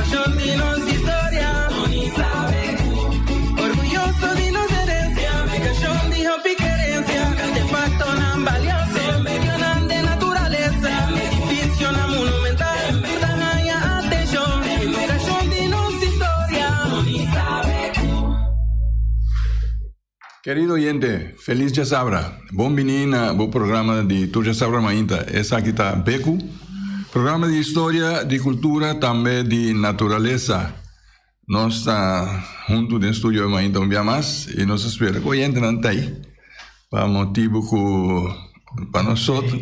Edukashon di nos historia. Orguyoso di nos herensia. Edukashon di hopi kerensia. Artefaktonan balioso. Medionan den naturalesa. Edifisionan monumental. Tur ta haña atenshon. Edukashon di nos historia. Kerido oyente, felis djasabra. Bon bini na bo programa di Tur Djasabra Mainta. Esaki ta Beku, programa di historia, di kultura, tambe di naturalesa. Nos ta huntu den studio e mainta un bia mas i nos ta spera ku oyentenan ta ei pa motibu ku pa nosotro.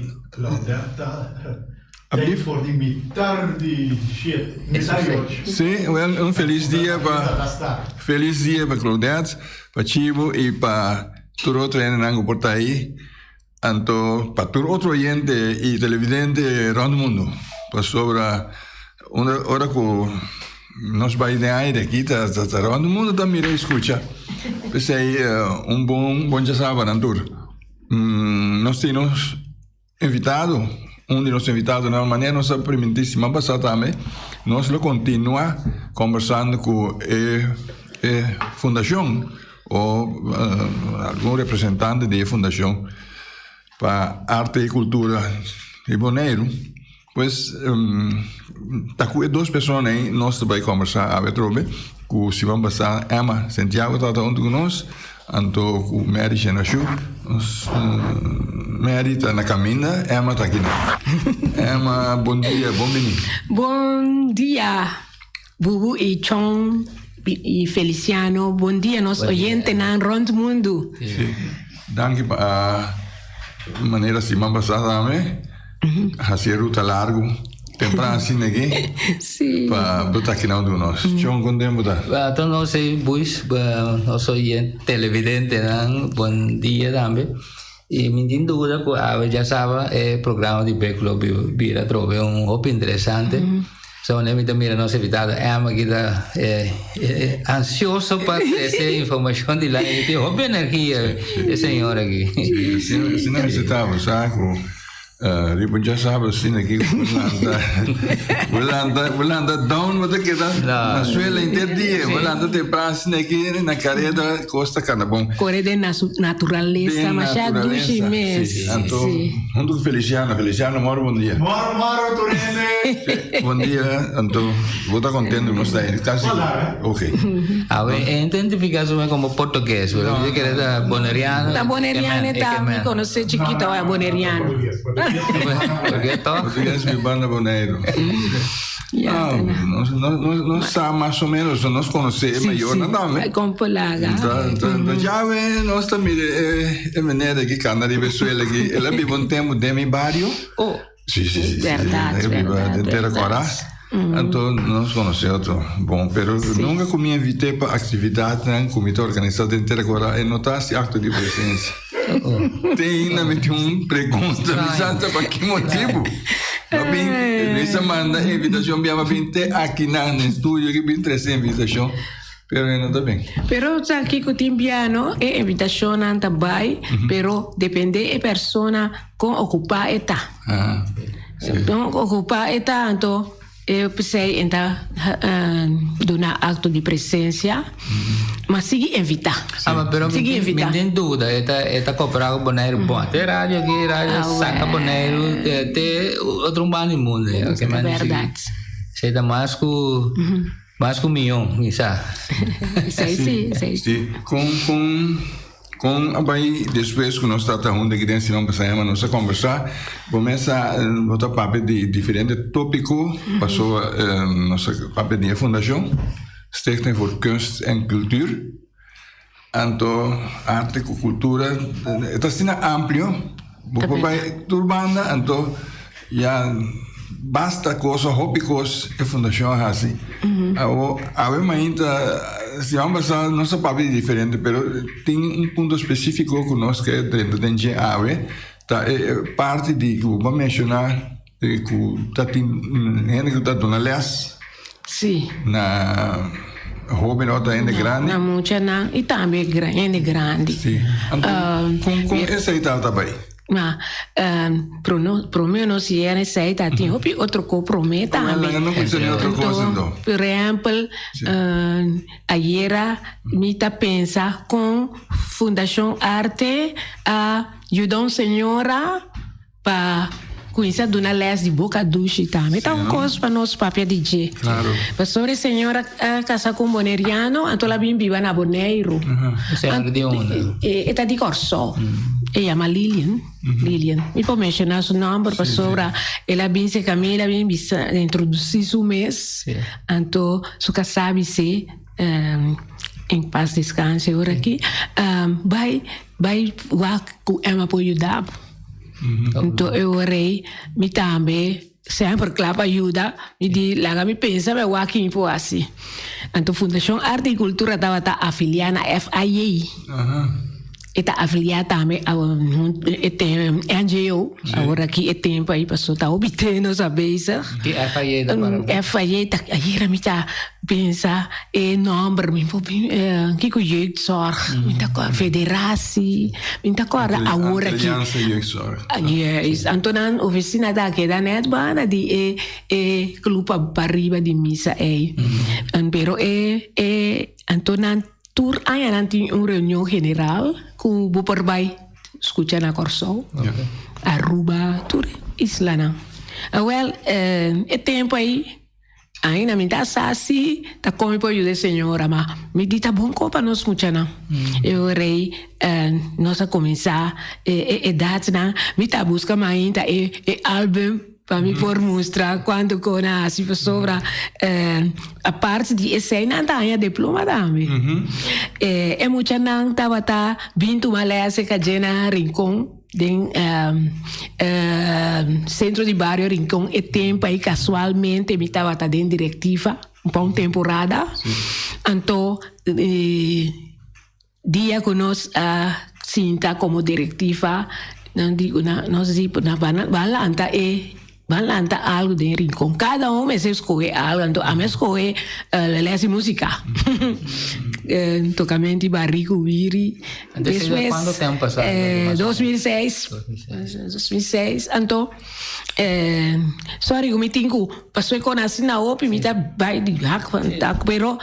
Tei for di mitar di siete, mitar di ocho. Sí, wel un felis dia pa felis dia pa Claudette, pa Chivo i pa tur otro hendenan ku por ta ei. Anto pa tur otro oyente i televidente rònt mundu, pasobra unda ora ku nos bai den aire aki ta ta rònt mundu ta mira i skucha. P'esei un bon bon djasaba nan tur. Nos tin nos invitado, un di nos invitadonan, manera nos a primintí siman pasá tambe, nos lo kontinuá kombersando ku e e fundashon o algun representante di e fundashon pa arte i kultura di Boneiru. Pues ta ku e dos persona ei nos ta bai kombersá awe atrobe ku siman pasá Emma Santiago tabata huntu ku nos anto ku Mary Shenashu. Nos Mary ta na kaminda, Emma ta akinan. Emma bon dia, bon bini. Bon dia Bubu i Chon i Feliciano, bon dia nos oyentenan rond mundu. Sí, danki pa manera siman pasá tambe. Hasi e ruta largu tempran asina aki Sí. pa bo ta aki nan huntu ku nos. Chon, kon tempu ta? Anto nos ei buis, nos oyen televidentenan bon dia tambe. I mi tin duda ku awe djasaba e programa di Bek lo bira atrobe un hopi interesante. So wanneer mi ta mira nos invitado Emma aki ta ansioso pa trese informacion di la y tin hopi energia e señor aki. Sí, asina, asina mester ta, bo sa ku riba un djasabra asina aki ku bo lanta, bo lanta, bo lanta down bo ta keda na suela henter dia, bo lanta tempran asina aki na kareda kos ta kanda bon. Kore den naturalesa Den masha dushi naturalesa, mes. sí. Anto Sí. huntu ku Feliciano, Feliciano moro bon dia. Moro moro tur hende. Bon dia, anto bo ta contento nos ta ahí casi? Hola. Ok. Awe e identifica su mes como portugues, pero No, dice que no. ta boneriano. Ta boneriano e ta, mi conoce chikito a boneriano. Portugues, portugues. Portugues to. Portugues mi banda Boneiru. Ya, No, ta na. nos, nos, nos, nos sa mas o menos, nos conoce e Sí, mayornan sí. tambe. Con polaga. Ta, ta, ta, ya we, nos ta mira e, e meneer aki cana riba e suela aki. El a biba un tempo den mi bario. Oh. Sí, sí, sí. Berdad, sí, berdad, den Tera berdad. Cora. Anto nos conoce otro. Bon, pero Sí. nunca cu mi invité pa actividadnan cu mi ta organisa den Tera Cora, e no ta haci acto di presencia. Te ainda mi tin un pregunta, mi sa ta pa ki motibu. No bin, mi sa manda invitacion bia, ma bin te akinan den studio aki bin trece invitacion. Pero e no ta bin. Pero sa kiko tin bia no, e invitacionnan ta bai, pero depende e persona kon ocupa e ta. Ah, sí. Kon ocupa e ta, anto e p'esei e ta duna acto di presencia, ma sigui invita. Ah, ma pero mi Sigui tin, mi invita. tin duda, e ta, e ta cooperá ku Boneiru bon. Te radio aki, radio Ah, saca wè. Boneiru, te, te otro banda di mundo. ya. Ke men sigui. Berdad. Esei ta mas ku. Mas ku mion, mi sa. Esei si, esei si. Sí, kon, kon, kon a bai despues ku nos tabata huntu aki den siman pasá yama nos a kombersá, bo mes a bo ta papia di diferente tópiko, pasobra nos a papia di e fundashon, Stichting voor Kunst en Cultuur, anto arte ku kultura e ta asina amplio, bo por bai tur banda, anto ya basta kos o hopi kos e fundashon a hasi. Awo awe mainta siman pasá nos a papia di diferente pero tin un punto spesífiko ku nos ke drenta den dje awe ta e parti di ku bo a menshoná ku ta tin hende ku ta duna lès. Sí. Na hoben ota hende grandi. Na muchanan i tambe hende grandi. Sí. Anto kon kon esei tabata bai? Ma prome nos yega na esei ta tin hopi otro ko prome tambe. Anto, por ehempel, ayera mi ta pensa kon Fundashon Arte a yuda un señora pa kuminsá duna lès di boka dushi tambe. Ta un kos pa nos papia di dje. Pasobra e señora a kasa ku un boneriano, anto el a bin biba na Boneiru. E ta di Kòrsou. E yama Lilian. Lilian. Mi por menshoná su nòmber pasobra el a bin serka mi, el a bin bisa introdusí su mes. Anto su kasá a bis'é, en pas deskanse ora aki, bai bai wak ku Emma por yuda bo. Anto e ora ei mi tambe semper kla pa yuda, mi di laga mi pensa mi wak kin por hasi. Anto Fundashon Arte i Kultura tabata afiliá na FIA. E ta afiliá tambe a e NGO, awor aki e tempu ei pasobra ta hopi te nos a bezig. Ki FIA ta para? FIA ta, ayera mi ta pensa e nomber mi por bin kiko jeugdzorg mi ta kòrda federatie mi ta kòrda awor aki. Antilliaanse jeugdzorg. Juist, anto nan ofisina ta keda net banda di e e club pariba di misa ei. Pero e e anto nan tur aña nan tin un reunion general ku bo por bai skucha na Kòrsou, Aruba, tur islanan. Awèl e tempu ei Ainda mi ta sa si ta kon mi por yuda e señora, ma mi di ta bon ko pa nos muchanan. E ora ei nos a kuminsá e edatnan, mi ta buska mainta e e album pa mi por mustra kuantu kon a hasi pasobra aparte di esei nan ta haña diploma tambe. E muchanan tabata bin tuma lès e kadje na Rincon. Den Centro di Bario Rincon e tempo ei casualmente mi tabata den directiva pa un temporada. Anto dia cu nos a sinta como directiva nan di nos di ban lanta e Ban lanta algu den Rincon. Kada un mester skohe algu. Anto ami a skohe les di músika. Tokamenti barí ku wiri. Despues, kuantu tempu pasá? 2006. 2006. Anto, sorry ku mi tin ku pasobra e kon asina hopi mi ta bai di hak van tak, pero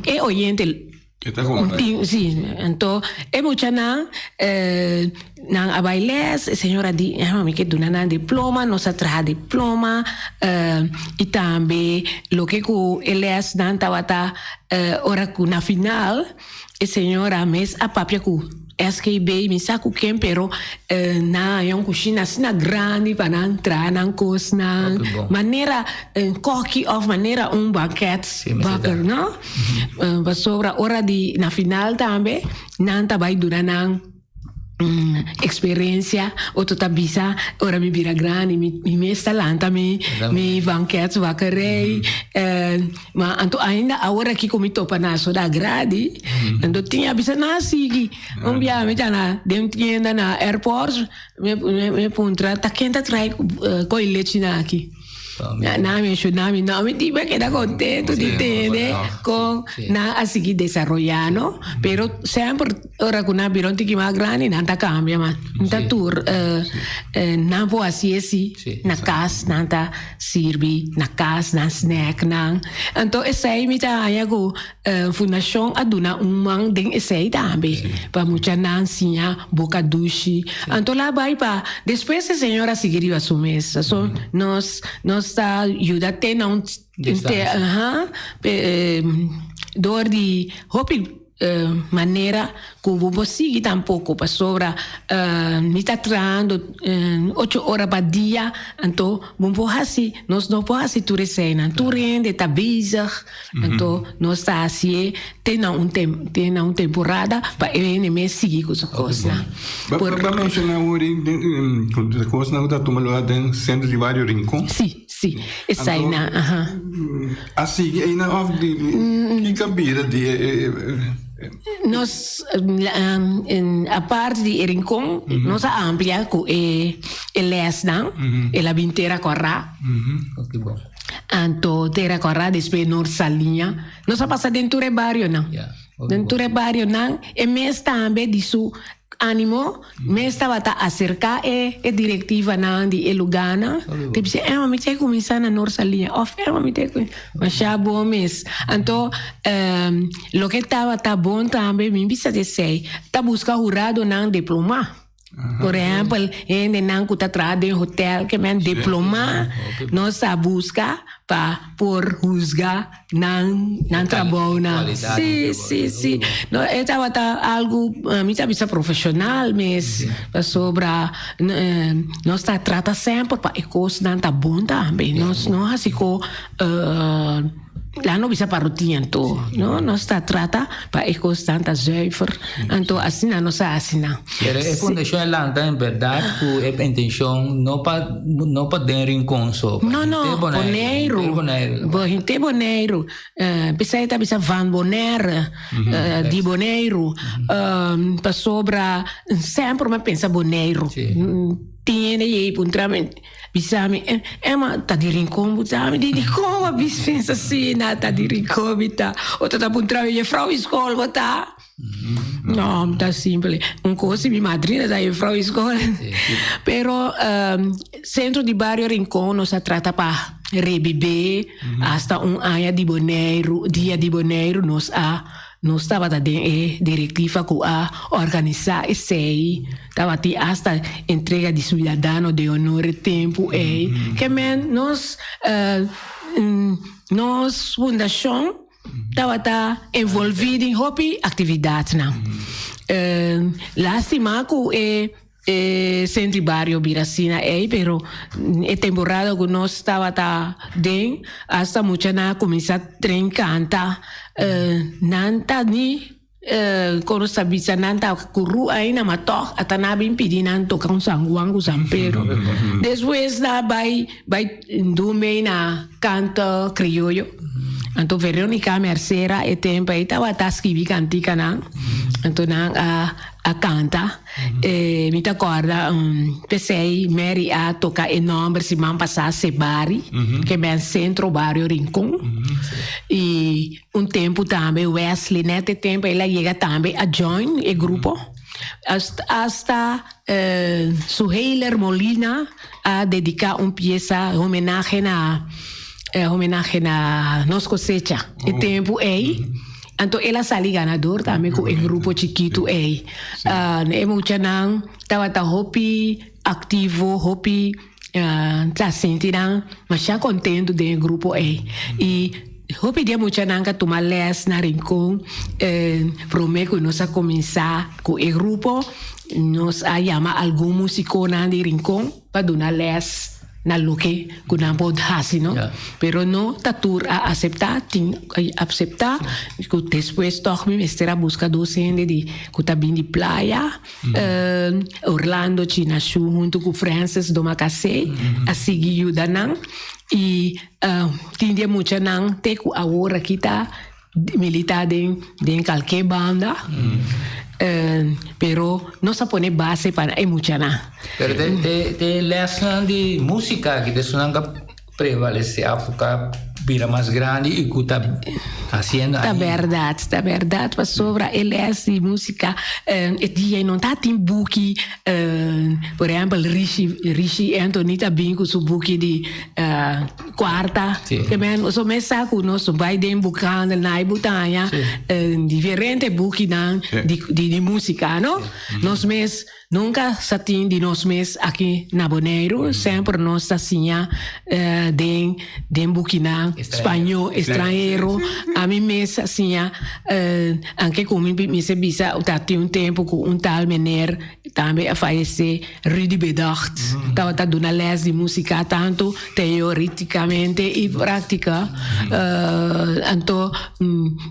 e oyente E ta compra. Si, anto e muchanan nan a bai les, e señora di, ah, mi ke duna nan diploma, nos a traha diploma, i tambe loke ku e lesnan tabata ora ku na final e señora mes a papia ku SGB, mi sa ku ken, pero nan haña un kushina asina grandi pa nan traha nan kosnan, manera koki òf manera un banket bakker, no? Pasobra ora di na final tambe nan ta bai duna nan experiencia, otro ta bisa ora mi bira grandi mi mes ta lanta mi mi banketsbakkerij. Ma anto ainda awor aki ku mi topa na soda gradi, anto tin a bisa nan a sigui. Un biaha mi ta na den tienda na airport mi puntra ta ken ta trae koe lechi nan aki. Nan menshoná mi nòmber i mi a keda kontentu di tende kon nan a sigui desaroyá no. Pero semper ora ku nan bira un tiki mas grandi nan ta kambia mas. Nan ta tur nan por hasi esi na kas, nan ta sirbi na kas nan snack nan. Anto esei mi ta haña ku Fundashon a duna un man den esei tambe pa muchanan siña boka dushi. Anto la bai pa despues e señor a sigui riba su mes. So nos nos ta yuda te na un aha door di hopi manera ku bo por sigui tampoko pasobra mi ta trahando ocho ora pa dia anto bo por hasi nos no por hasi tur eseinan. Tur hende ta bezig. Anto nos ta hasié te na un tem te na un temporada pa e hende mes sigui ku su kosnan. Bo Por a menshoná awor ei den ku e kosnan ku ta tuma lugá den sentro di bario Rincon. Sí, sí, eseinan, aha. A sigui einan òf di kiko a bira di e e Nos aparte di e Rincon nos a amplia ku e e lèsnan, el a bin Tera Kòrá. Anto Tera Kòrá despues Noord Saliña. Nos a pasa den tur e barionan. Den tur e barionan e mes tambe di su. Animo, mes tabata aserká e e direktivanan di e lugánan, ta bisa, Emma, mi ta kuminsá na Noord-Saliña, òf Emma, mi ta kuminsá. Masha bon mes. Anto, loke tabata bon tambe, mi bisa di esei, ta buska huradonan diplomá. Por ehèmpel, hendenan ku ta traha den hotèl ke men diplomá, nos ta buska pa por husga nan nan trabounan. Sí, sí, sí. No, e tabata algu, mi ta bisa profeshonal mes, pasobra nos ta trata semper pa e kosnan ta bon tambe. Nos no hasi ku Laat no bisa pa rutina anto, no? Nos ta trata pa e kosnan ta zuiver, anto asina nos a hasi nan. Pero e fundashon e lanta en bèrdat ku e intenshon no pa no pa den Rincon so, pa No, no, henter Boneiru, Boneiru, henter Boneiru. Henter Boneiru. P'esei ta bisa van Bonaire, di Boneiru, pasobra semper mi a pensa Boneiru. Tin hende yei puntra mi. Bisa mi, Emma, ta di Rincon bo ta? Mi di, dikon bo a bis pensa asina? Ta di Rincon mi ta. Otro ta puntra mi, jefrou di skol bo ta? No, mi ta simpel. Un kos si mi madrina ta jefrou di skol. Pero Centro di Bario Rincon nos a trata pa rebibé hasta un aña di Boneiru, Dia di Boneiru nos a Nos tabata den e directiva cu a organisa esey, tabatin hasta entrega di ciudadano de honor e tempo ey. Ke men nos nos fundacion tabata envolvi den hopi actividadnan. Lastima cu e E sentri bario bira asina ei, pero e temporada ku nos tabata den, asta muchanan a kuminsá tren kanta. Nan ta ni kon nos ta bisa, nan ta kuru ainda, ma tòg ata nan a bin pidi nan toka un San Juan ku San Pedro. Despues nan a bai bai dun na kanto krioyo. Anto Veronica Mercera e tempu ei tabata skibi kantikanan, anto nan a a kanta. E mi ta kòrda p'esei Mary a toka e nòmber siman pasá Sebari, ke ben Centro Bario Rincon. I un tempu tambe Wesley nèt e tempu el a yega tambe a join e grupo. Hasta Suheyler Molina a dediká un piesa homenahe na homenahe na Nos Kosecha e tempu ei. Anto el a sali ganador tambe ku e grupo chikitu ei. E muchanan tabata hopi aktivo, hopi ta sinti nan masha kontentu den e grupo ei. I hopi di e muchanan ka tuma lès na Rincon promé ku nos a kuminsá ku e grupo, nos a yama algun musikonan di Rincon pa duna lès na loke ku nan por hasi no. Pero no ta tur a aseptá, tin a aseptá ku despues tòg mi mester a buska dos hende di ku ta bin di playa, Orlando Chinashu huntu ku Francis Domacassé a sigui yuda nan i tin di e muchanan te ku awor aki ta Milita den den kalke banda, pero nos a pone base pa e muchanan. Pero te te te lesnan di músika aki te esnan ka prevalesé òf ka bira mas grandi i ku ta hasiendo Ta ainda. bèrdat, ta bèrdat pasobra e lès di músika e dia no ta tin buki, por ehèmpel Rishi Rishi Anthony ta bin ku su buki di Cuarta, ke men so mes sa ku nos bai den boekhandel na e butaña diferente bukinan di di músika no. Nos mes nunka sa tin di nos mes aki na Boneiru, semper nos ta siña den den bukinan spañó estranhero. Ami mes a siña anke ku mi mester bisa ta tin un tempu ku un tal meneer Tambe a fayesé Rudy Bedacht, tabata duna lès di músika tantu teorítikamente i práktika. Anto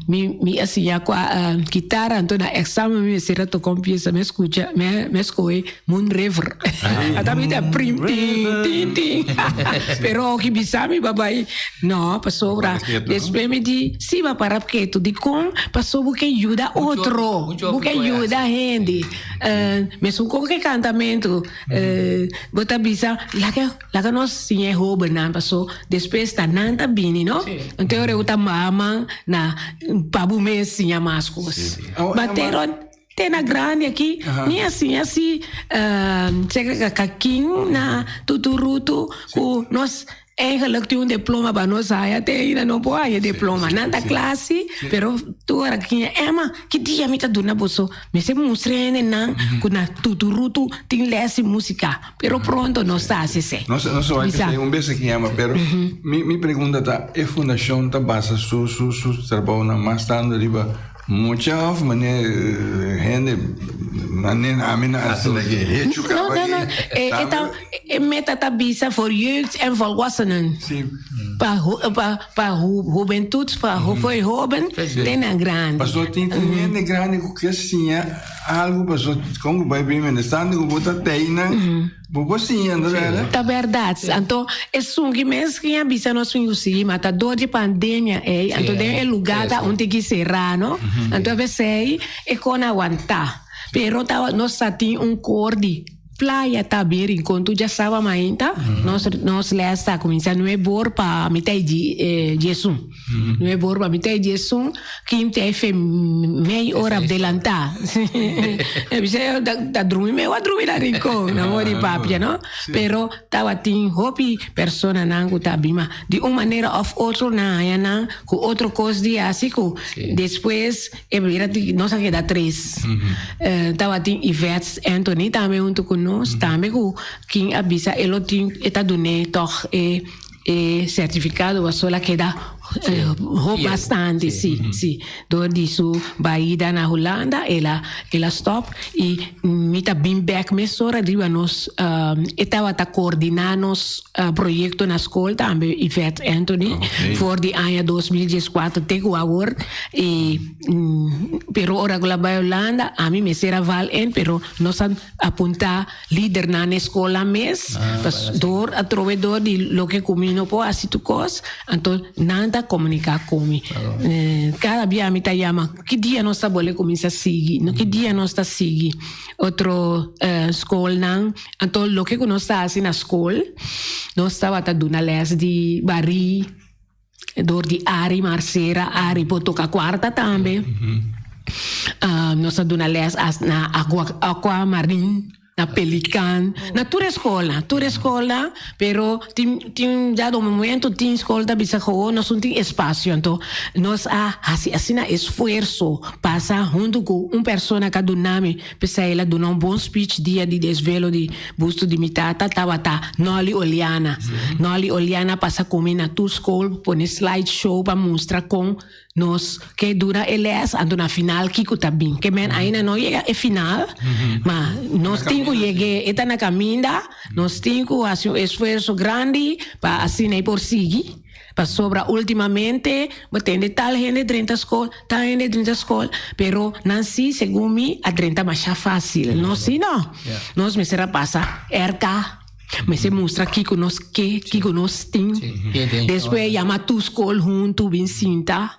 mi mi a siña kua kitara, anto na èksamen mi mester a toka un piesa, mi a skucha, mi a skohe Moon River. Ata mi ta prim tin tin tin. Pero oki bisa mi babai, no, pasobra despues mi di, si bo a para ketu, dikon? Pasobra bo ke yuda otro, bo ke yuda hende. Mesun kon ke kantamentu bo ta bisa laga laga nos siña e hobennan paso despues ta nan ta bini no anto e ora bo ta mama na pa bo mes siña mas kos ma tero. Te na grandi aki, mi a siña si seka kakin na tuturutu ku nos eigenlijk tin un diploma pa nos haya te ainda no por haya diploma. Nan ta kla si, pero tur ora kiña Emma ki dia mi ta duna boso? Mester mustra hendenan ku na tuturutu tin les di musika, pero pronto nos ta hasi esei. Nos nos a bai Bisa. p'esei un bes aki Emma, pero mi mi pregunta ta e fundashon ta basa su su su trabounan mas tantu riba Mucha of mane hende mane ami na asina ke hechu No, kaba no, no. i E, e, ta, e meta ta bisa voor jeugd en volwassenen. Sí. Pa, ho- pa, pa hu, juventud, pa ho, voor hoben, te na grandi. Paso tin tin hende grandi ku ke siña algu paso kon ku bai bin mende standi ku bo ta teinan Bo por siña anto berde? Ta berdad. Anto esun ki mes ki a bisa nos fin si ma ta door di pandemia ey anto den e lugar ta un tiki sera no anto p'esey e kon awanta pero ta nos ta tin un koor di playa ta bin Rincon tur djasaba mainta nos nos les ta cuminsa nuebe or pa mitad di diesun. Nuebe or pa mitad di diesun Kim ta efe mei ora delantá. E bisa ta drumi me a drumi na Rincon, na modo di papia, no? Pero tabatin hopi personanan ku ta bima di un manera òf otro nan haña nan ku otro kos di hasi ku despues e bira di nos a keda tres. Tabatin Yvette Anthony tambe huntu ku nos, tambe ku kin a bisa e lo tin e ta dun'é tòg e E certificado a sola keda hoop bastante, si, si. Door di su baida na Hulanda el a el a stop y mi ta bin bek mesora riba nos e tabata coordina nos proyecto na school tambe Yvette Anthony for di aña 2014 te cu awor y pero ora cu el a bay Hulanda ami mester a val in pero nos a apunta Lidernan e skolnan mes, pas door a trobe door di loke ku mi no por hasi tur kos, anto nan ta komuniká ku mi. Kada bia mi ta yama, ki dia nos ta bole kuminsá sigui? No ki dia nos ta sigui otro skolnan? Anto loke ku nos ta hasi na skol, nos tabata duna lès di barí door di Ari Marcera, Ari por toka kuarta tambe. Nos a duna les na Aquamarin, na Pelican, na tur e skolnan, tur e skolnan, pero tin tin dado momento tin skol ta bisa gewoon nos no tin espacio, anto nos a hasi asina esfuerso pasa hunto ku un persona ka duna mi P'esei el a duna un bon speech dia di desvelo di busto di mi tata tabata Nolly Oliana. Nolly Oliana pasa ku mi na tur skol pone slide show pa mustra kon nos ke duna e les anto na final kiko ta bin. Ke men ainda no yega e final ma nos tin ku yeg'é e ta na kaminda nos tin ku hasi un esfuerso grandi pa asina e por sigui. Pasobra ultimamente bo tende tal hende drenta skol, tal hende drenta skol, pero nan si segun mi a drenta masha fácil. Nos si no. Nos mester a pasa RK, mester mustra kiko nos ke, kiko nos tin. Despues yama tur skol huntu bin sinta.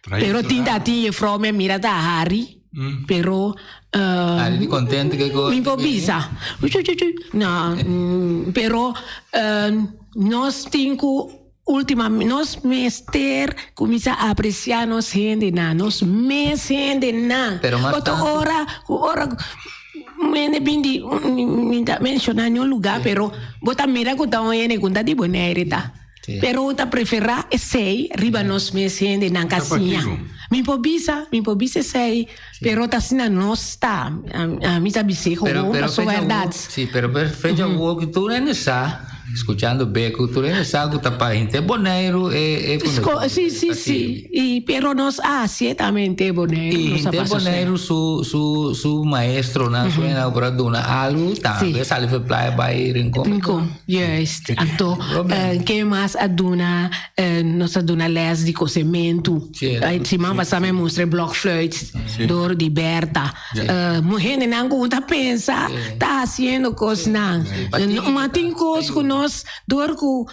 Pero tin ta tin jefrouw mi a mira ta hari, pero Hari di contento ke ko. Mi por bisa. No, pero nos tin ku ultima nos mester kuminsá apresiá nos hendenan, nos mes hendenan. Pero mas Otro tantu. ora ku ora hende bin di mi ta menshoná niun lugá pero bo ta mira ku ta un hende ku ta di Bonaire ta. Pero ta preferá esei riba nos mes hendenan ka siña. Mi por bisa, mi por bisa esei, pero ta asina nos ta. Mi ta bis'é gewoon pasobra bèrdat. Sí, pero fecha awor ku tur hende sa, skuchando Beco, tur hende sa ku ta pa henter Boneiru e e fundashon. Sí, sí, sí. I pero nos a hasié tambe henter Boneiru. I henter Boneiru su su su maestronan, su hendenan ku por a duna algu, tambe sali for playa bai Rincon. Rincon. Juist. Anto, ke mas a duna, nos a duna les di kosementu. Siman pasá mi a mustra e blokfluit dor di Bertha. Hendenan ku ta pensa ta hasiendo kosnan. Ma tin kos ku nos dor ku.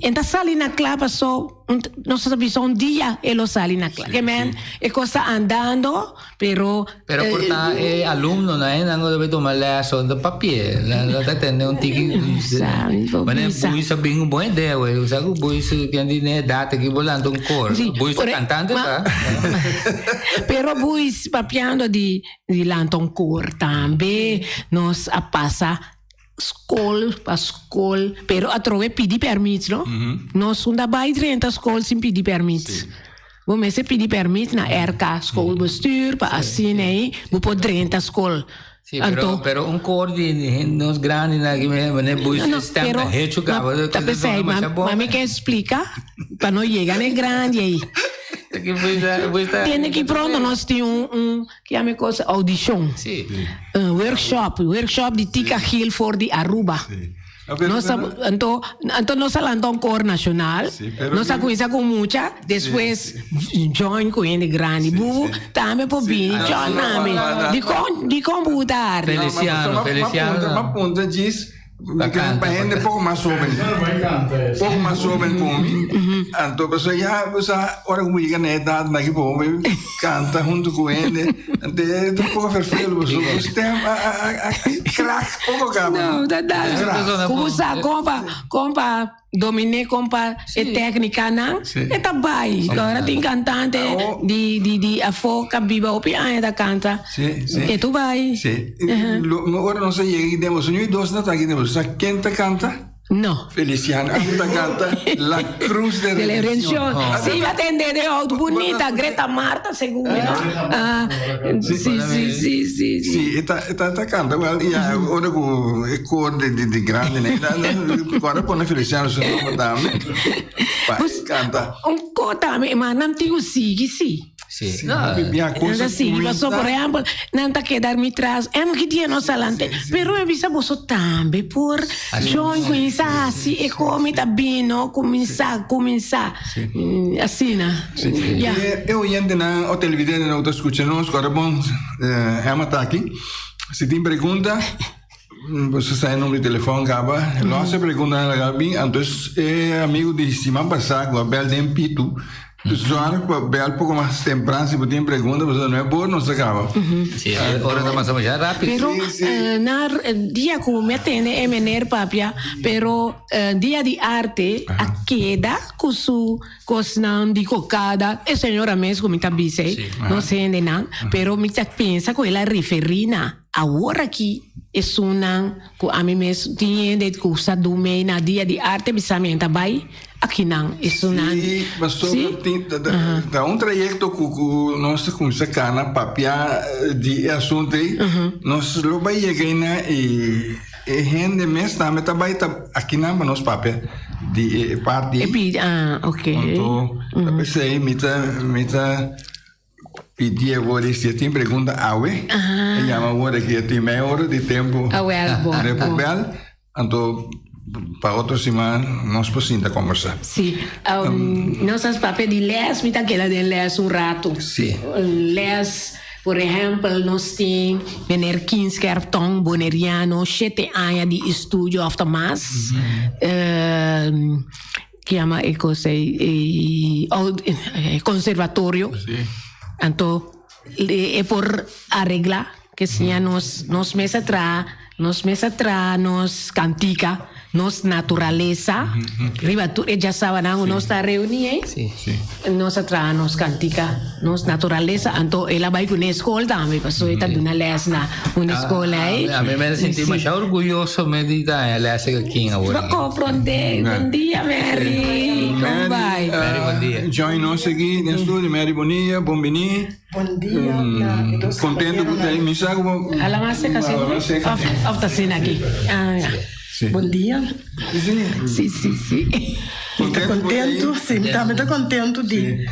E ta sali na kla paso nos ta bisa un dia e lo sali na kla. Ke men e kos ta andando pero. Pero por ta e alumnonan e nan debe tuma les o ta papia nan ta tende un tiki. Mane Buis a bin un bon idea wey sa ku Buis ken di ne edat aki bo lanta un kor. Buis ta kantante ta. Pero Buis papiando di lanta un kor tambe nos a pasa. Skol pa skol, pero atrobe pidi permit no. Nos no ta bai drenta skol sin pidi permit. Bo mester pidi permit na RK, schoolbestuur, pa asina ei bo por drenta skol. Sí, pero, pero un koor di nos grandinan aki meneer Buis No, stem pero, ta hecho ma, caba. ta pesei, ma, ma mi ke splika pa no yega na e grandi ei. Tende ki pronto nos tin un, un Kiami cos audicion. Sí. Workshop, workshop di Tika Gil for di Aruba. Sí. Nos a, anto, anto nos a lanta un koor nacional. Sí, pero Nos a mi- cuminsa cu mucha, despues join cu hende grandi. Bubu tambe por bini, Ah, join sí, nami. ma- ma- Dicon, dicon bubu ta arde? Feliciano, Feliciano. Ma punta djis, Pa canta, pa hende pa poco mas hoben. Poco mas hoben cu mi. Anto pasobra ya bo sa ora cu bo yega na edad na ki bo canta hunto cu hende, anto e ta un poco verveel bo su stem a a crack poco caba. No, ta da. Cu bo sa con pa con pa Dominé kompa e téknikanan, e ta bai. Ora tin kantante di di di afó ka biba hopi aña ta kanta, e tu bai. Sí. Ora nos a yega aki den boso, ñui dos no ta aki den boso. Sa ken ta kanta? No. Feliciano ta kanta La Cruz de De la Redención. Redención. Sí, mi a tende de oud bunita, Greta Marta segun mi, no? Ah, sí, sí, sí, sí, sí. Sí, e ta e ta ta kanta wel y ya ora ku e koor di di di grandi ne kòrda pone Feliciano su nomber tambe pa e kanta. Un koor tambe, ma nan tin ku sigui sí. Sí. No, bia Nan cosa ta sigui, pasobra por ehèmpel nan ta keda mi tras, em ki dia nos alante, pero mi a bisa boso tambe por join kuminsá hasi e koor mi ta bini kuminsá kuminsá asina. Sí. Ya. E oyentenan o televidentenan ku ta skucha nos, ku ora bon Emma ta aki. Si tin pregunta, boso sa e numero di telefòn kaba. Lo hasi e preguntanan laga bin. Anto e amigu di siman pasá ku a bèl den pitu, Zorg pa bel poko mas tempran si bo tin pregunta pasobra no e bor nos ta kaba. Sí, ora ta pasa masha rápido. Pero Sí, sí. na dia ku mi a tende e meneer papia, pero dia di arte a keda ku su kosnan di kokada, e señora mes ku mi ta bisa ei, nos hendenan, pero mi ta pensa ku el a referí na awor aki esunnan ku ami mes tin hende ku sa dumei na dia di arte bisa mi ta bai Akinan esunnan. Sí, pasobra Sí? tin ta ta ta un trayekto ku ku nos ta kuminsá kana papia di e asuntu ei. Nos lo bai yega einan i e hende mes tambe ta bai ta akinan pa nos papia di e parti E ei. pidi, ah, ok. Anto ta p'esei mi ta mi ta pidi awor i si e tin pregunta awe e yama awor aki e tin mei ora di tempu Ah, wel, bon, Repo bon. bel. Anto pa otro siman nos por sinta kombersá. Sí, nos a papia di les, mi ta keda den les un rato. Sí. Les, por ehèmpel, nos tin meneer Kinskerton, boneriano, shete aña di estudio òf ta mas. Ki yama e kos ei, conservatorio. Sí. Anto e por areglá. Ke siña nos, nos mes a traha, nos mes a traha nos kantika, nos naturalesa, riba tur e djasabanan ku nos ta reuní ei, nos a traha nos kantika, nos naturalesa, anto el a bai ku un eskol tambe, pasobra e ta duna lès na un eskol ei. A mi me sinti masha orguyoso me di ta haña lès aki awor. Bo komprondé. Bon dia Mary, kon bai? Mary, bon dia. Join nos aki den studio, Mary Bonilla, bon bini. Bon dia na e dos Contento cu caballeronan. mi sa cu Ala mas seca si Ala mas seca. Of, of ta asina aki. Ah, ya. Sí. Bon dia. Sí. Sí, sí, sí. Mi ta Contento cu contento, sí, mi tambe ta contento di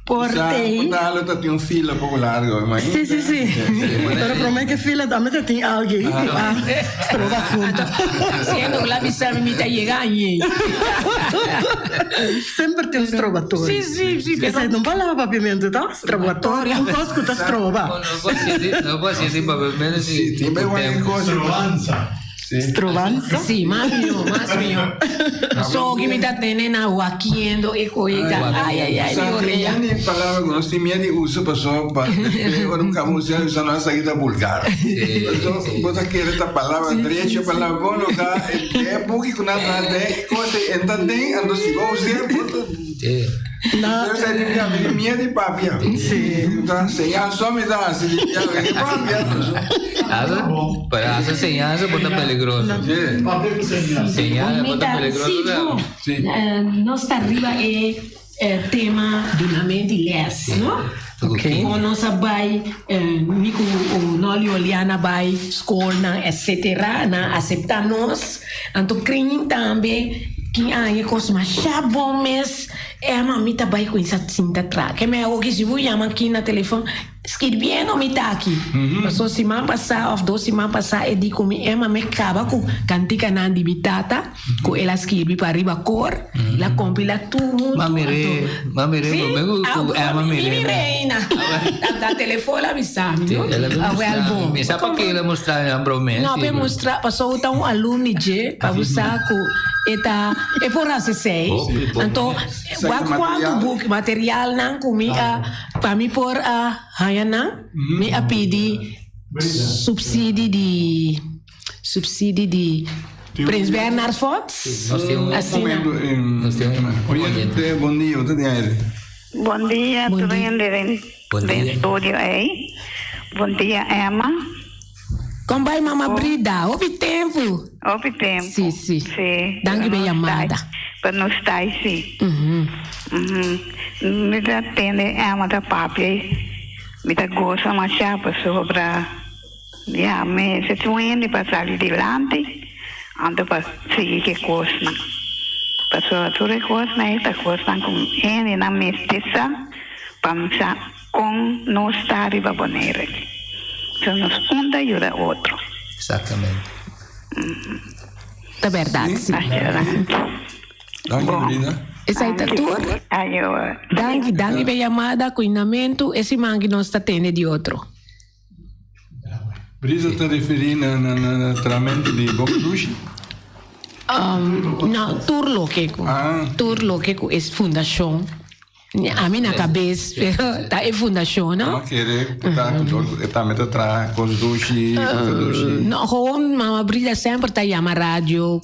por Sa, tei. por talo ta tin un fila poco largo, imagina. Sí, sí, sí. Pero prome que fila tambe ta tin alguien cu a stroba asunto. Siendo cu la bisa mi mi ta yega añe. Semper tin un strobatorio. Sí, sí, sí, pero Esei no palabra papiamento, ta? Strobatorio, un kos ku ta stroba. No por sinti, no por sinti papiamento si Sí, tin bai cualquier cosa. Strobanza. Strobanza? Si, mas mihó, mas mihó. So ki mi ta tene na wakiendo e koita. Ai, ai, ai, mi orea. Sa tin palabra ku nos tin miedu di usa paso pa ora un kaba usa usa nos a kita vulgar. Paso bo ta kere ta palabra drecho, palabra bon loka e buki ku nan traha den e kos ei e ta den anto si bo us'é bo ta Pero sa di mi mi tin miedu di papia. Ta señal so mi ta hasi di mi di papia. Asa, pero asa señal se por ta peligroso. Papia ku señal. Señal por ta peligroso. Sí, bo. Nos ta riba e tema dunamento di les, no? Okay. Kon nos a bai, mi ku Nolly Oliana bai skolnan etcetera, nan asepta nos. Anto krin tambe kin aña kos masha bon mes, Emma mi ta bai kuinsa sinta tra. Ke me awo ki si bo yama kin na telefon, skirbiendo mi ta aki. Paso siman pasa of dos siman pasa e di ku mi Emma mi kaba ku kantikanan di mi tata ku el a skirbi pa riba kor, el a kompila tur huntu. Ma mir'é, ma mir'é promé ku ku Emma mir'é. Mi mi reina. Ta telefon el a bisa mi, no? El a Ah, wel bon. Mi sa pake el a mustra mi nan promé. No, p'e mustra, pasobra bo ta un alumni dje, pa bo sa ku e ta, e por hasi esei. Anto, wak kuantu buki, materialnan ku mi a, pa mi por a haña nan, mi a pidi supsidi di, supsidi di Prins Bernhard Fonds. Asina. Oyente, bon dia, bo ta den aire. Bon dia Bon tur dia. hende den Bon den dia. studio ei. Bon dia Emma. Kon bai mama Brida? Hopi tempu. Hopi tempu. Si, si. Si. Danki Pero p'e nos yamada. tai, pero nos tai si. Mhm. Mi ta tende Emma ta papia ei. Mi ta gosa masha pasobra ya mester tin un hende pa sali dilanti anto pa sigui ke kosnan. Pasobra tur e kosnan ei ta kosnan ku hendenan mester sa pa sa kon nos ta riba Bonaire aki. So nos un ta yuda otro. Exactamente. Ta berdad, si. Asha Danki, Bon. Brida. Esai ta tur. Ayo. Danki, danki p'e yamada, kuinamentu. E siman ki nos ta tende di otro. Brisa ta referí na na na tramento di Bob Dushi? No, tur loke ku tur loke ku es fundashon. Ami na kabes, pero ta e fundashon, no? Ma kere ku ta ku dor e tambe ta traha kos dushi, kos dushi. No, gewoon mama Brisa semper ta yama radio,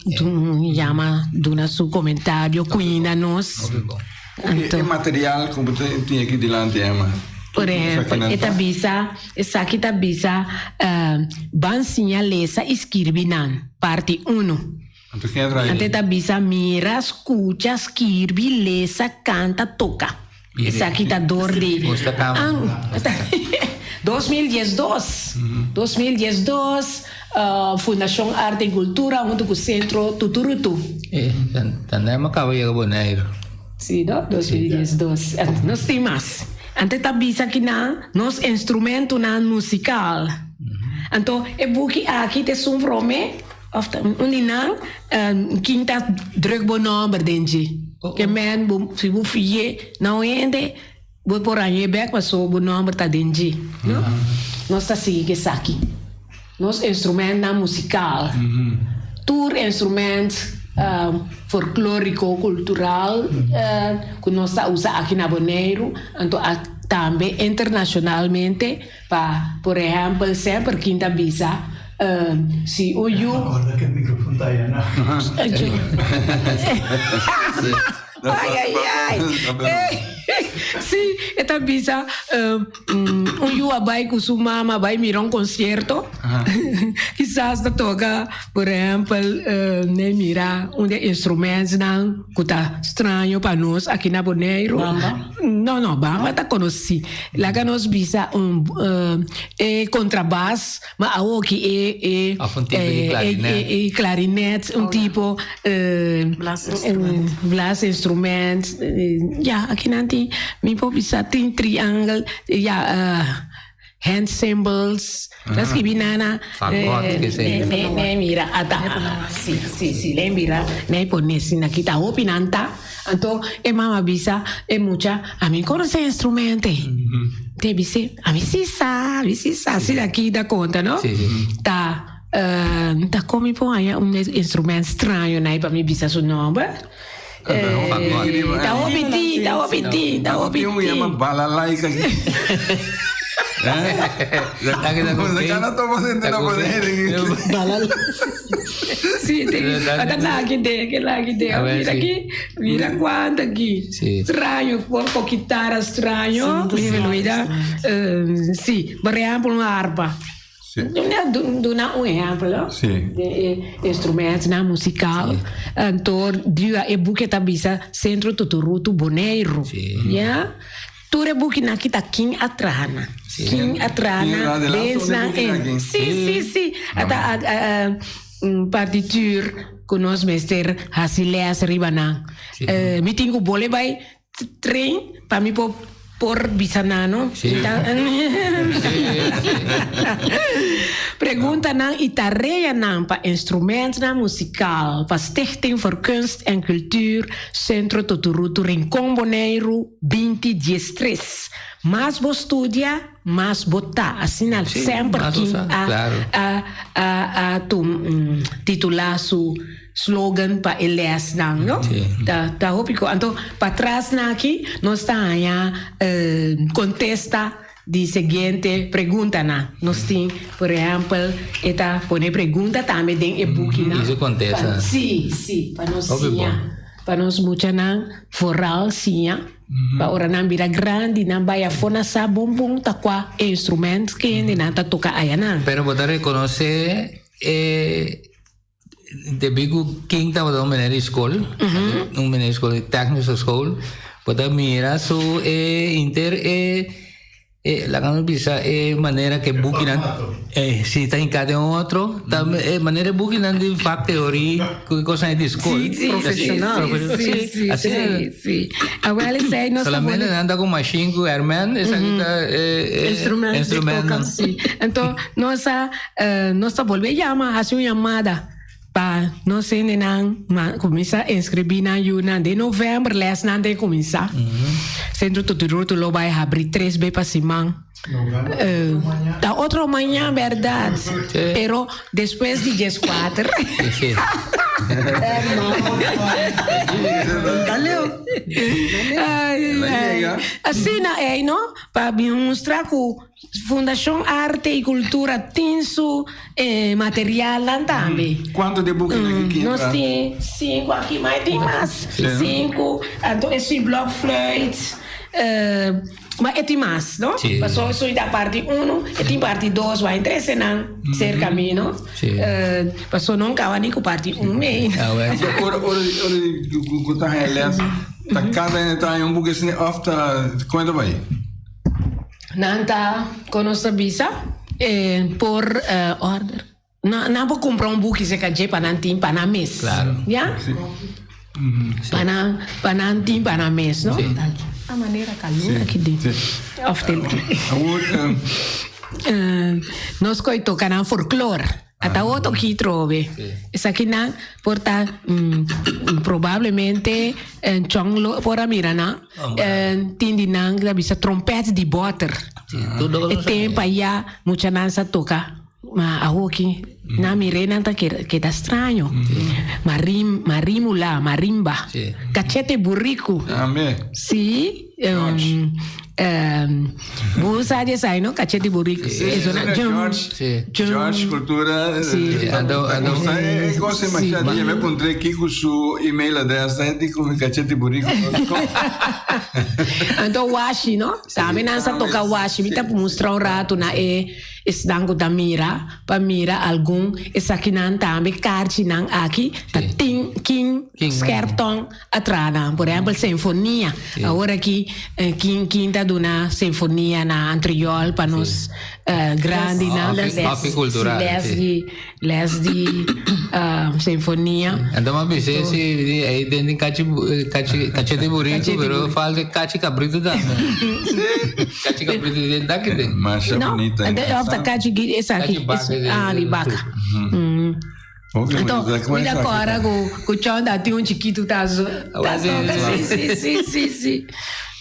yama duna su komentario, kuinda nos. E material ku bo tin aki dilanti, Emma. Por ehempel, e ta bisa, esaki ta bisa, Ban siña lesa i skirbi nan, parti uno. Anto ken a traha Anto e ta bisa, mira, skucha, skirbi, lesa, kanta, toka. Esaki ta dor di 2012. 2012, Fundashon Arte i Kultura huntu ku Sentro Tuturutu. Ta Emma kaba yega Boneiru. Si no, 2012. Nos tin mas. Anto e ta bisa kinan nos instrumentonan musikal. Anto e buki aki ta esun prome of ta un di nan kin ta druk bo nomber den dje. Ke men bo si bo fiye na un hende bo por hañ'e bek pasobra bo nomber ta den dje. No? Nos ta sigui ku esaki. Nos instrumentnan musikal. Tur instrument folklóriko, kultural ku nos ta usa aki na Boneiru, anto tambe internashonalmente pa por ehèmpel semper kin ta bisa si un yu. Ai ai ai si e ta bisa un yu a bai ku su mama a bai mira un konsierto kisas ta toka por ehempel ne mira un di e instrumentsnan ku ta straño pa nos aki na Boneiru no no bamba ta konosí laga nos bisa un e kontrabas. Ma awoki e e Of un tipo di klarinet. E klarinet, un tipo blaasinstrument. Ja, akinan tin mi por bisa tin triangel, ja hand cymbals. Ta skibi nana. Fagot ke sei. Nee mira ata. Si, si, si. Nee mira, nee pone asina aki ta hopi nan ta. Anto e mama bisa e mucha, ami konosé instrument ei. Te bis'é, ami si sa, ami si sa. Asina aki ta konta, no? Sí, sí. Ta. Uh, ta kon mi por haña un instrument straño nai pa mi bisa su nomber? Eh, ta hopi tin, ta hopi tin, ta hopi tin. Yama balalaika. Sí, ata laki de, ke laki de. Mira aki, mira cuanto aki. Straño, por con guitarra straño. Mira, sí, por ejemplo, un arpa. Sí. Duna un ehempel, Sí. De e instrumentnan musical. Sí. Anto dua e buki ta bisa Centro Tuturutu Boneiru. Sí. Ja? Tur e bukinan aki ta kin a traha nan. Sí. Kin a traha Kin nan, a traha de laatste dens nan bukinan en. aki. Sí, sí, sí. Ata a, a, un partituur ku nos mester hasi les riba nan. Sí. Eh, mi tin ku bole bai Train pa mi por por bisa nan no. Sí. Preguntanan y tareanan pa instrumentnan musical pa Stichting voor Kunst en Cultuur Centro Toturutu Rincon Boneiru binti diestres. Mas bo studia, mas bo ta. Asina Sí, semper mas bo kin sa, a claro. a a a tum titula su slogan pa e lesnan, no? Sí. Ta, ta hopi ko. Anto, patras na aki, nos ta haña eh, kontesta di siguiente preguntanan. Nos tin, por ehèmpel, e ta pone pregunta tambe den e bukinan. I su kontesta. Pa, sí, sí, pa nos Hopi siña. bon. Pa nos muchanan vooral siña. Pa ora nan bira grandi, nan bai afó nan sa bon bon ta kua instrument kende nan ta toka ayanan. Pero bo ta rekonosé e Debí ku King tabata un meneer di skol, un meneer di skol di technische school, bo ta mira su e inter e e laga nos bisa e manera ku e bukinan e si ta hinká den otro, ta e manera e bukinan di vakteorie ku e kosnan di skol. Sí, sí, Profesional. Sí, sí, sí, Asina. sí, sí. Awel esei nos ta Solamente pone nan ta ku machine ku herment, esaki ta e e Instrument di instrumentnan. toka. Sí. Anto nos a Nos ta bolbe yama, hasi un yamada pa nos hendenan kuminsá inskribí nan yunan. Den novèmber lèsnan ta kuminsá. Sentro Tuturutu lo bai habrí tres be pa siman. Ta otro mañan bèrdat, pero despues di dieskuater. Asina ei no, pa bin mustra ku Fundacion Arte y Cultura tin su materialnan tambe. Cuanto de bukinan ki kintra? Nos tin cinco aki, ma e tin mas. Cinco, anto e su blokfluit, ma e tin mas, no? Pasobra su ta parti uno, e tin parti dos, wou a trece nan cerca mi, no? Pasobra no caba ni cu parti un mei. Anto ora ora cu ta haya les, ta cada hende ta haya un buki asina of ta, con e ta bay? Nan ta, kon nos ta bisa, por order. Nan por kumpra un buki serka dje pa nan tin pa nan mes. Claro. Ya? Sí. Pa nan, pa nan tin pa nan mes, no? Sí. A manera kalor aki den. Sí. Of den. Awor, Nos koe toka nan folklor. Ata otro ki trobe. Esakinan por ta probablemente chon lo por a mira nan. Tin di nan ta bisa trompet di boter. E tempo aya muchanan sa toka. Ma awoki nan mire nan ta keda straño. Marim, marimula, marimba. Cachete buriku. Sí. Bo sa di esai no? Cachete burico. Sí, Eso na sí, jum, George. Sí. jum. George Cultura. Sí. Ando- ando- Gusta e cosa Sí. masha dia me puntré kiko su email address ta di con cachete burico. Anto washi no? Tambe nan sa toca washi. Mi ta mustra un rato na e esnan ku ta mira pa mira algun esakinan tambe karchinan aki ta tin kin Kin. skerptong A traha nan, por ehempel sinfonia. Awor aki kin kin ta duna sinfonia na Antriol pa nos grandinan. Les Hopi cultural, Les sí. di les di sinfonia. Anto m'a bisa si di ei den den kachi kachi kachete burito, Kachete pero burito. falta kachi kabrito tambe. Kachi kabrito den taki den. Masha No, bonita. of ta kachi esaki. Kachi baka, sí, Ah, di sí. baka. Anto, mi ta kòrda ku ku Chon ta tin un chikitu ta zo ta toka si si si si si.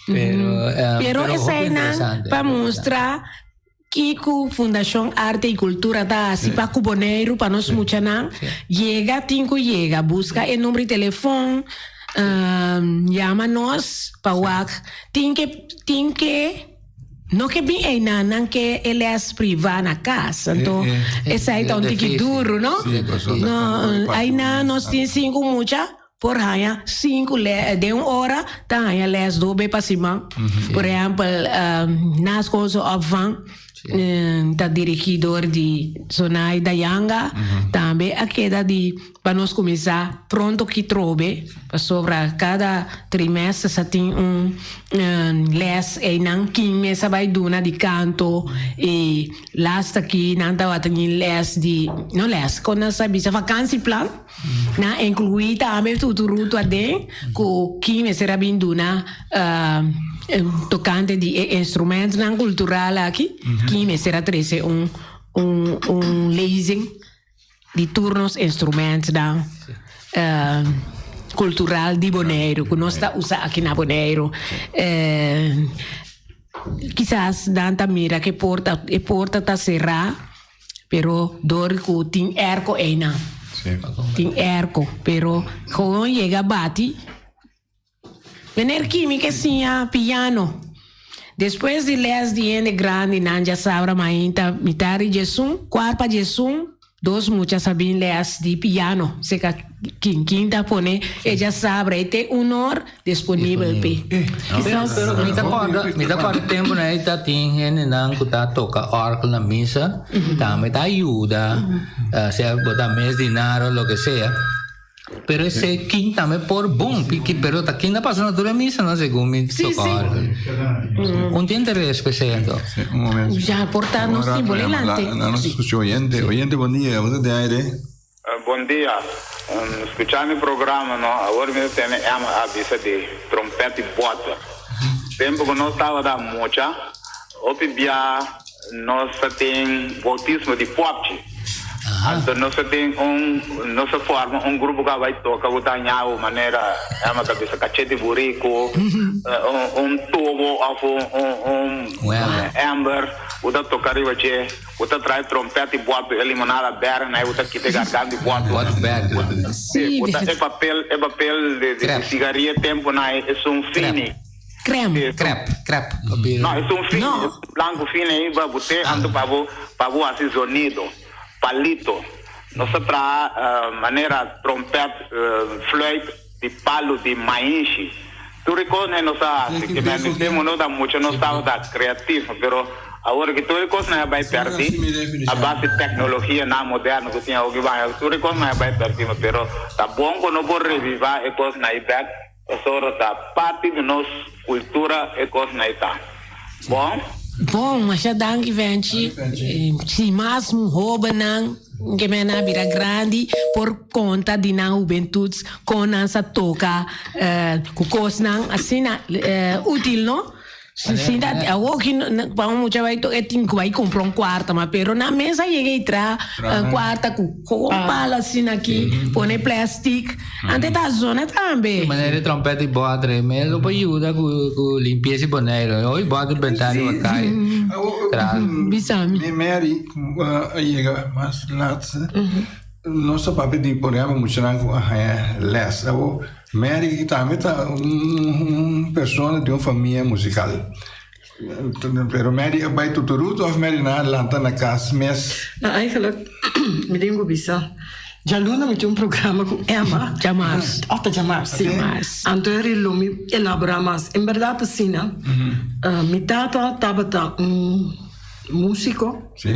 Pero, Pero pero hopi eseinan interesante, pa hopi mustra interesante. Kiko Fundashon Arte i Kultura ta hasi pa ku Boneiru, pa nos muchanan. Yega tin ku yega. Buska e number di telefon, yama nos pa wak. Tin ke tin ke no ke bin einan, nan ke e les priva na kas. Anto esei ta un tiki duru, no? No, einan nos tin sinku mucha. Por haña sinku lès den un ora ta haña lès dos be pa siman. Por ehèmpel naschoolse opvang ta dirigí dor di Sonaida Yanga. Tambe a keda di pa nos kuminsá pronto ki trobe pasobra kada trimester sa tin un lès einan kin mes a bai duna di kanto i lasta ki nan tabata tin lès di no lès kon nan sa bisa vakansieplan. Nan inclui tambe tuturutu aden cu ki mester a bin duna tocante di e instrumentnan cultural aki, ki mester a trece un un un lezing di tur nos instrumentnan cultural di Boneiru cu nos ta usa aki na Boneiru. Kisas nan ta mira cu e porta e porta ta cera. Pero dor cu tin airco eynan. Tin airco, pero gewoon yega bati. Meneer Kimi ke siña piano. Despues di les di hende grandi nan djasabra mainta mitar di djesun, cuart pa djesun, dos mucha sa bin les di piano. Seca Kin kin ta pone e djasabra e te un or disponibel p'e. Pero pero mi ta corda mi ta corda tempo nan ta tin hendenan cu ta toca orgel na misa tambe ta ayuda sea bo ta mes dinaro loke sea pero esey kin tambe por bon pero ta kin ta pasa na tur e misanan segun mi toca orgel un tin interes p'esey anto. Un momento. Ya por ta nos tin bo lelante. Nos escucha oyente oyente bon dia bo ta den aire. Bon dia. Scuchando e programa no, awor mi ta tene Emma a bisa di trompet di boter. Tempo cu nos tabata mucha, hopi bia nos ta tin bautismo di popchi. Anto nos ta tin un, nos a forma un grupo cu a bay toca cu ta ñabu manera Emma ta bisa cachete burico, un tubo of un ember cu ta toca riba dje. Bo ta trae trompet di boto, e limonada berde na e bo ta kita e garganta di boto. Boto berde. Sí, bo ta e papel, e papel di di sigaria tempo na e esun fini. Crem. Crep, crep. No, esun fini, esun blanco fini ei ba bo te anto pa bo pa bo hasi zonido. Palito. Nos ta traha manera trompet, fluit di palo di mainshi. Tur e kosnan nos a hasi, ke men mi tempu no ta mucho nos tabata kreativo, pero awor ke tur e kosnan a bai pèrdí a base teknologianan moderno ku tin awoki bai, tur e kosnan a bai pèrdí, pero ta bon ku no por revivá e kosnan ei bèk pasobra ta parti di nos kultura e kosnan ei ta. Bon? Bon, masha danki Venchi. Si mas hobennan ke men a bira grandi por konta di nan hubentud kon nan sa toka ku kosnan asina útil no. Si ta awoki pa un mucha bai toka e tin ku bai kumpra un kuarta ma pero nan mes a yega i traha un kuarta ku kon palo asina aki pone plastic Ante ta zona tambe. Manera di trompet di boter me lo por yuda cu cu limpieza di Boneiru. Hoy boter benta riba caya. Tra. Bisa mi. Mi Mary a yega mas laat. Nos ta papia di por ehempel muchanan cu a haya les. Abo Mary tambe ta un persona di un famia musical. Pero Mary a bay tuturutu of Mary na lanta na cas mes? Nou eigenlijk, mi tin cu bisa, djaluna mi tin un programa cu Emma. Djamars. Oh, ta djamars, si. Djamars. Anto eri lo mi elabora mas. En berdad asina, mi tata tabata un musico. Si.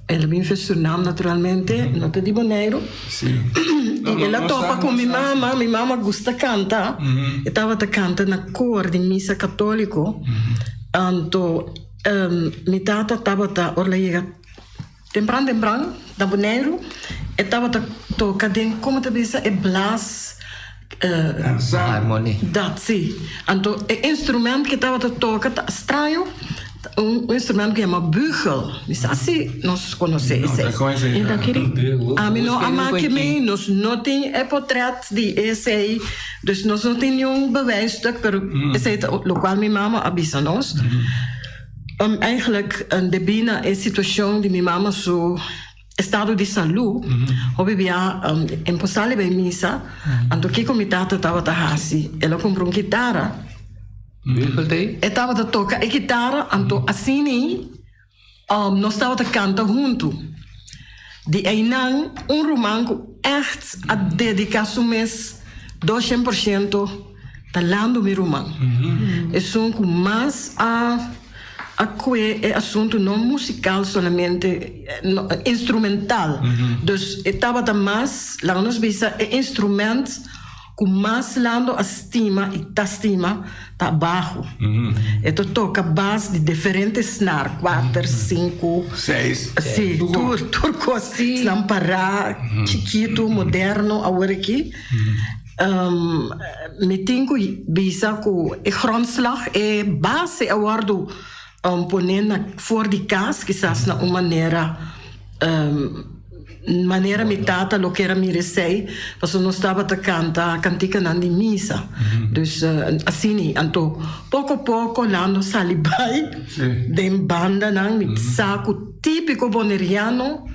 El a bin for Surinam naturalmente, no ta di Boneiru. Si. I el a topa ku mi mama, mi mama gusta kanta, e tabata kanta na kor di misa katoliko. Anto mi tata tabata ora el a yega tempran tempran na Boneiru, e tabata toka den, komo ta bisa, e blas. Harmonie. Dat si. Anto e instrument ke tabata toka ta straño, un instrument ku yama bugel. Mi sa si nos konosé esei. Ami no a maki mi, nos no tin e potret di esei, dus nos no tin niun bewijsstuk, pero esei ta lokual mi mama a bisa nos. Eigenlijk debí na e situashon di mi mama su estado di salú, hopi bia e por sali bai misa, anto kiko mi tata tabata hasi? El a kumpra un kitara. E tabata toka e kitara, anto asina nos tabata kanta huntu. Di einan un ruman ku ègt a dediká su mes 200% ta Lando mi ruman. Esun ku mas a a kue e asuntu no musikal solamente, instrumental. Dus e tabata mas, laga nos bisa, e instrument ku mas Lando a stima i ta stima ta baho. E ta toka bas di diferente snaar, kuater, sinku, Seis. Sí, tur tur kos. Esnan pará, chikitu, moderno awor aki. Mi tin ku bisa ku e grondslag, e base a wòrdu poné na for di kas, kisas na un manera manera mi tata lo kier a mira esei, pasobra nos tabata kanta kantikanan di misa. Dus asina, anto poko poko Lando sali bai den bandanan, mi sa ku típiko boneriano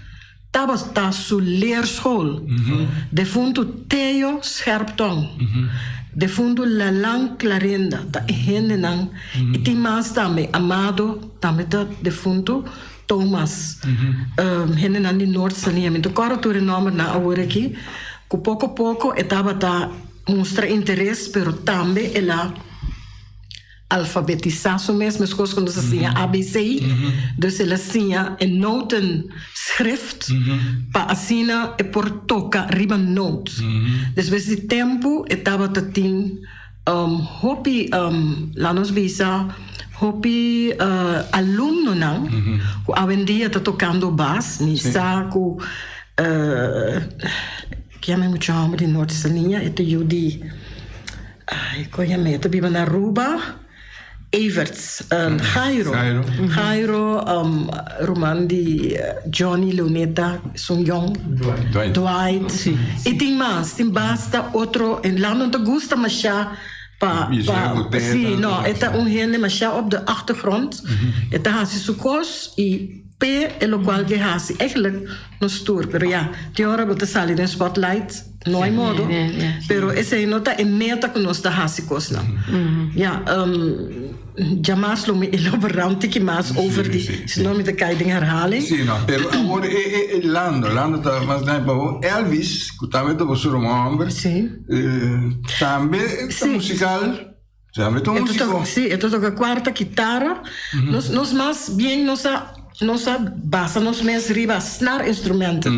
Tabata su leerschool. Defuntu Theo Scherptong, defuntu Lalan Clarinda ta e hendenan i tin mas tambe, Amado tambe ta defuntu, Thomas, hendenan di Noord Saliña. Mi ta kòrda tur e nòmbernan awor aki, ku poko poko e tabata mustra interes pero tambe el a. Alfabetisá su mes, meskos ku nos a siña ABC, dus el a siña e notenschrift pa asina e por toka riba noot. Despues di tempu e tabata tin hopi, laat nos bisa, hopi alumnonan ku awendia ta tokando bas, mi sa ku kiami mucha hòmber di Noord Saliña, e ta yu di. Ay, kon yam'é? E ta biba na Aruba. Everts, Jairo. Jairo, ruman di Johnny, Leoneta, esun yòn. Dwight. Dwight. I tin mas, tin basta otro. En Lando no ta gusta mashá pa, pa, sí, no, e ta un hende mashá op de achtergrond. E ta hasi su kos i p'e e lokual ke hasi. Eigenlijk nos tur, pero ya, tin ora bo ta sali den spotlight. No hay modo, pero esei no ta e meta ku nos ta hasi kosnan. Ya, djamas lo mi elaborá un tiki mas over di, si no mi ta kai den herhaling. Sí, no, pero awor e Lando, Lando ta mas grandi pa bo. Elvis, ku tambe ta bo su ruman hòmber, tambe ta musikal, tambe ta un músiko. Sí, e ta toka kuarta kitara. Nos mas bien nos a Nos a basa nos mes riba snarinstrumenten.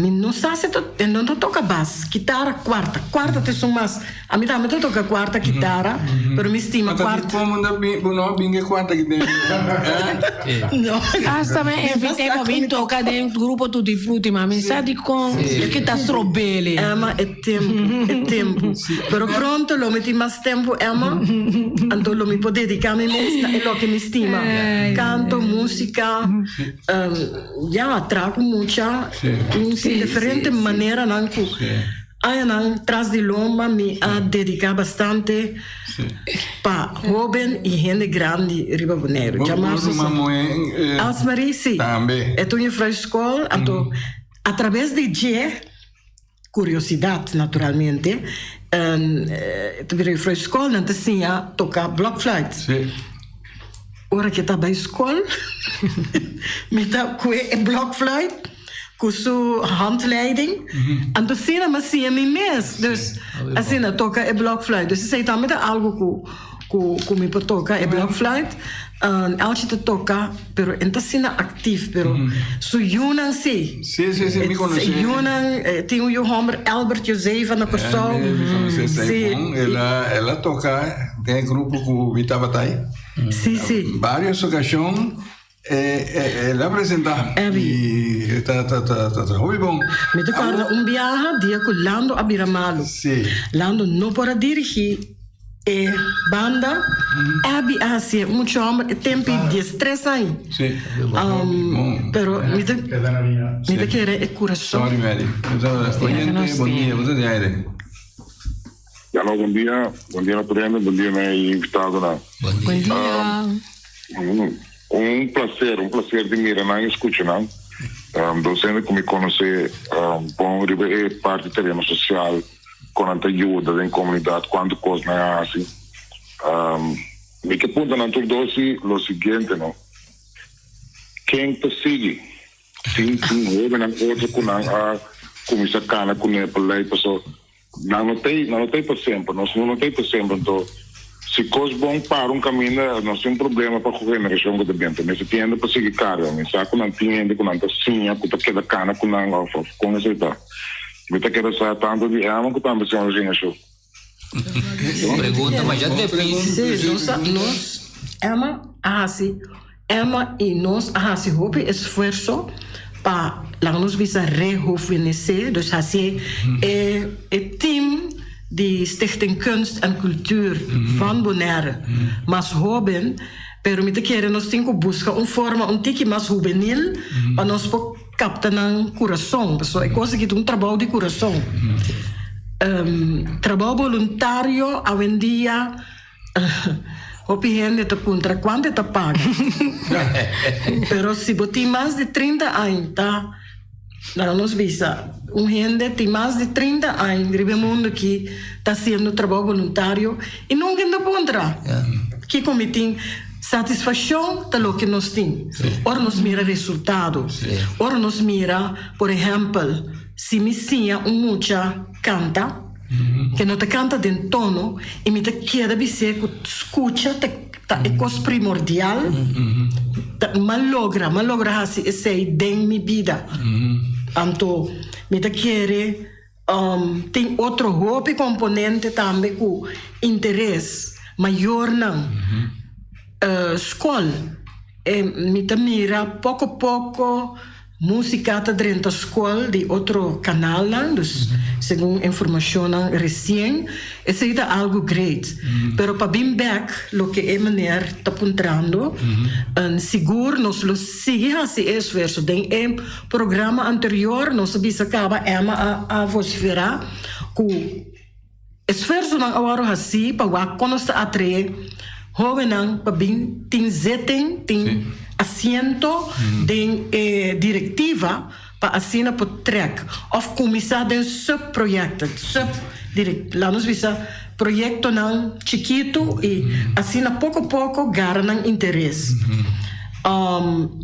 Mi no sa si ta, e no ta toka bas, kitara, kuarta. Kuarta ta esun mas. Ami tambe ta toka kuarta kitara, pero mi stima kuarta. Ma ta di komo no bin, bo no bin ke kuarta ki den? No. Hasta mi invité pa bin toka den grupo Tutti Frutti, ma mi sa dikon e ke ta strobele. Emma, e tempu, e tempu. Pero pronto lo mi tin mas tempu, Emma, anto lo mi por dedica mi mes na e loke mi stima. Canto, musica, ya, traha cu mucha, tin diferente maneranan cu añanan tras di lomba mi a dedica bastante pa hoben y hende grandi riba Boneiru. Bo ruman muhe Elsmarie, si. E ta un juffrouw school, anto a traves di dje. Curiosidad, naturalmente. Ta bira juffrouw school, nan ta siña toca blokfluit. Sí. Ora ke ta bay school, mi ta cue e blokfluit cu su handleiding. Anto asina mi a siña mi mes. Dus, asina toca e blokfluit. Dus esey tambe ta algo cu. Ku ku mi por toka e blokfluit. Eltje ta toka, pero e no ta asina aktif, pero su yunan si. Sí, sí, sí, mi konosé. Su yunan, tin un yu hòmber Albert Josefa na Kòrsou. Mi konosé esei bon. El a el a toka den e grupo ku mi tabata ei. Sí, sí. Varios okashon el a presentá. Ebi. I ta ta ta ta hopi bon. Mi ta kòrda un biaha dia ku Lando a bira malu. Sí. Lando no por a dirigí e banda. Ebi a hasié muchu hòmber e tempu ei diestres aña. Sí. Pero mi ta mi ta kere e kurason. Sorry Mary. Oyente, bon dia. Bo ta di aire. Aló, bon dia. Bon dia na tur hende, bon dia na e invitadonan. Bon dia. Un placer, un placer di mira nan y scucha nan. Dos hende cu mi conoce bon riba e parti tereno social, con nan ta yuda den comunidad, cuanto cos nan a haci. Mi ke punta nan tur dos si lo siguiente no, ken ta sigui? Tin tin hobennan otro cu nan a cuminsa cana cune pa ley paso Nan no t'ei, nan no t'ei pa semper, nos no t'ei pa semper, anto si kos bon para un kaminda nos tin un problema pa ku generashon ku ta bin, anto mester tin hende pa sigui karga, mi sa ku nan tin hende ku nan ta siña ku ta keda kana ku nan òf òf kon esei ta, mi ta keda sa tantu di Emma ku tambe señor Gina Shu. Pregunta masha difícil. Sí, nos a, nos, Emma a hasi Emma i nos a hasi hopi esfuerso pa, laga nos bisa, rehovenesé, dus hasi e e team di Stichting Kunst en Cultuur van Bonaire mas hoben, pero mi ta kere nos tin ku buska un forma un tiki mas hubenil pa nos por kapta nan kurason, pasobra e kos aki ta un trabou di kurason. Trabou boluntario awendia. Hopi hende ta puntra cuanto e ta paga. Pero si bo tin mas di trinta aña ta, laga nos bisa, un hende tin mas di trinta aña riba e mundo aki ta haciendo trabou boluntario y nunca e ta puntra kico mi tin. Satisfaccion ta loke nos tin ora nos mira resultado. Ora nos mira, por ehempel, si mi siña un mucha canta, Ke no ta kanta den tono i mi ta keda bis'é ku skucha ta ta e kos primordial. Ta m'a logra, m'a logra hasi esei den mi bida. Anto mi ta kere tin otro hopi komponente tambe ku interes, mayornan, skol. Mi ta mira poko poko. Músika ta drenta skol di otro kanalnan, dus segun informashonnan resien, esei ta algu great. Pero pa bin bèk loke e meneer ta puntrando, sigur nos lo sigui hasi e esfuerso. Den e programa anterior nos a bisa kaba, Emma a a vosiferá ku esfuersonan a wòrdu hasí pa wak kon nos ta atraé hóbennan pa bin tin zitting, tin asiento den e direktiva pa asina por trèk òf kuminsá den subproyekten, sub direk, laat nos bisa proyektonan chikitu i asina poko poko gara nan interes.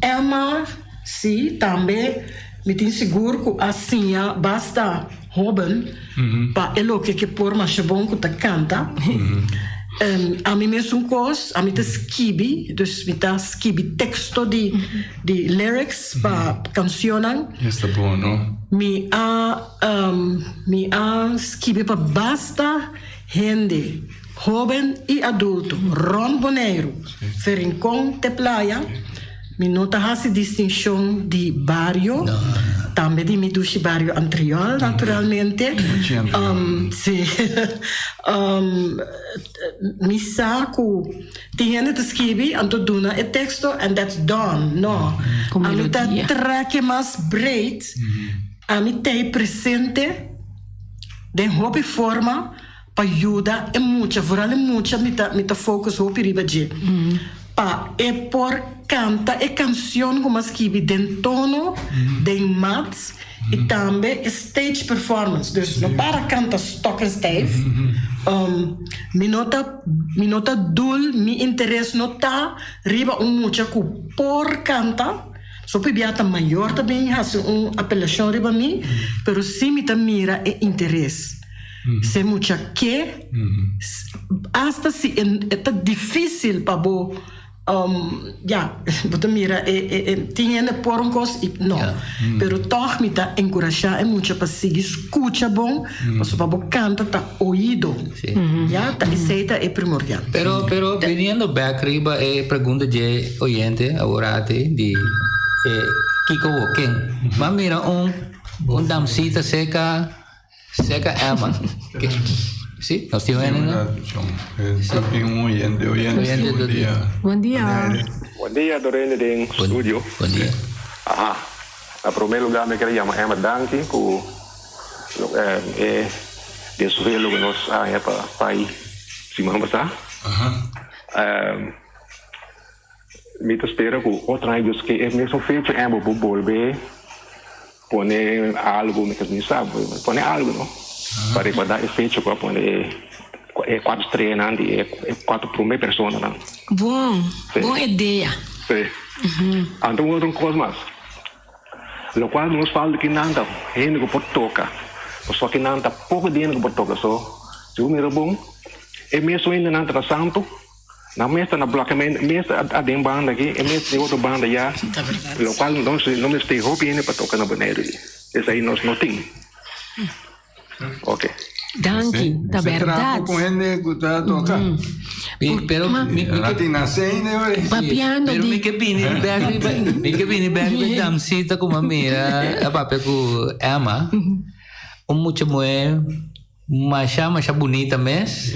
Emma, Sí, tambe mi tin sigur ku a siña basta hóben pa e loke ke por masha bon ku ta kanta. Ami mesun kos, ami ta skibi, dus mi ta skibi teksto di di lyrics pa kanshonnan. Es ta bon, no? Mi a mi a skibi pa basta hende, hóben i adulto, rònt Boneiru, Ferincon te Playa. Mi no ta hasi distinshon di bario, tambe di mi dushi bario Antriol naturalmente. Sí. Mi sa ku tin hende ta skibi anto duna e teksto and that's done. No. Ami ta trek e mas breed. Ami t'ei presente den hopi forma pa yuda e mucha, vooral e mucha mi ta mi ta focus hopi riba dje, pa e por canta e cancion cu m'a skibi den tono, den mat y tambe e stage performance, dus no para canta stok en stijf, mi no ta mi no ta dul, mi interes no ta riba un mucha cu por canta, so pibia ta mayor ta bin haci un apelacion riba mi, pero si mi ta mira e interes. Se mucha ke, asta si e ta difícil pa bo, ya, bo ta mira e tin hende por un kos i no. Pero tòg mi ta enkurashá e mucha pa sigui skucha bon, pasobra pa bo kanta ta oido. Ya, ta esei ta e primordial. Pero, pero biniendo bek riba e pregunta dje oyente aworati di e kiko bo ken, m'a mira un un damsita seka. Seca Emma. Sí, nos tin oyente, no? Sí. Un oyente, oyente. Oyente, buen dia. Buen dia. Buen dia, Dorene den studio. Buen dia. Aha. Na prome lugar mi quier yama Emma danki cu e desvelo cu nos a haña pa pai siman pasa. Aha. Mi ta spera ku otro aña Dios ke e mesun fecha Emma por bolbe pone algu, mi mi sa, pone algu no, pa rekordá e fecha ku a pone e kuater streanan di e kuater promé personanan. Bon, bon idea. Sí. Anto un otro kos mas, lokual nos falta kinan ta hende ku por toka, pasobra kinan ta poko di hende ku por toka, so si bo mira bon e mesun hendenan ta na santu. Nan mes ta na bloke mes aden banda aki e mes den otro banda ya locual nos no mester hopi hende pa toca na Boneiru esai nos no tin ok. Danki, ta berdad. Con hende cu ta toca. Pero mi Papiando pero di mi ke bini bek riba mi ke bini bek riba damsita ku mi a mira a papia ku Emma un mucha muhe Masha masha bunita mes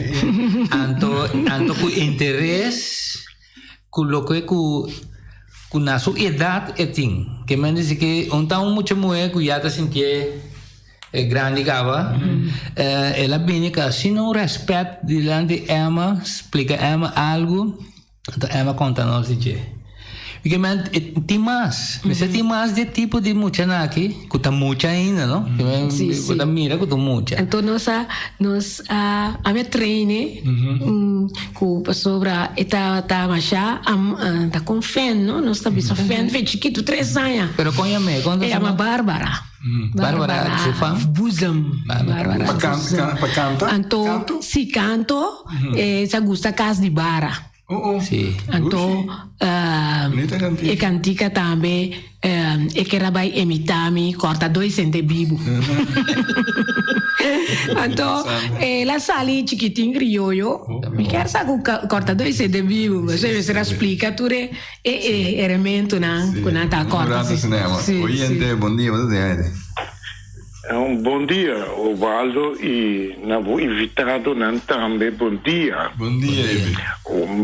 anto anto ku interes ku loke ku ku na su edat e tin ke men disi ke un ta un mucha muhe ku ya ta sintié grandi kaba el a bini ku asina un rèspèt dilanti Emma splika Emma algu. Anto Emma konta nos di dje. Ke men tin mas. Mester tin mas di e tipo di muchanan aki ku ta mucha ainda, no? Ke men ku ta mira ku ta mucha. Anto nos a nos a a mi a traine ku pasobra e ta ta masha ta kon fen, no? Nos ta bisa fen fen chikitu tres aña. Pero kon yam'é? Kon ta E yama Barbara. Barbara su fam? Boezem. Barbara Boezem. Pa kanta? Anto si kanto. E sa gusta cas di bara. Sí. Anto e cantica tambe e ker a bai emita mi corta dois sente bibu. Anto el a sali chikitin crioyo mi kier sa cu corta dois sente bibu pasobra mester a splica tur e erementonan cu nan ta corta. Oyente, bon dia, bo ta den aire. Un bon dia Obaldo y na bo invitadonan tambe bon dia. Bon dia Evi.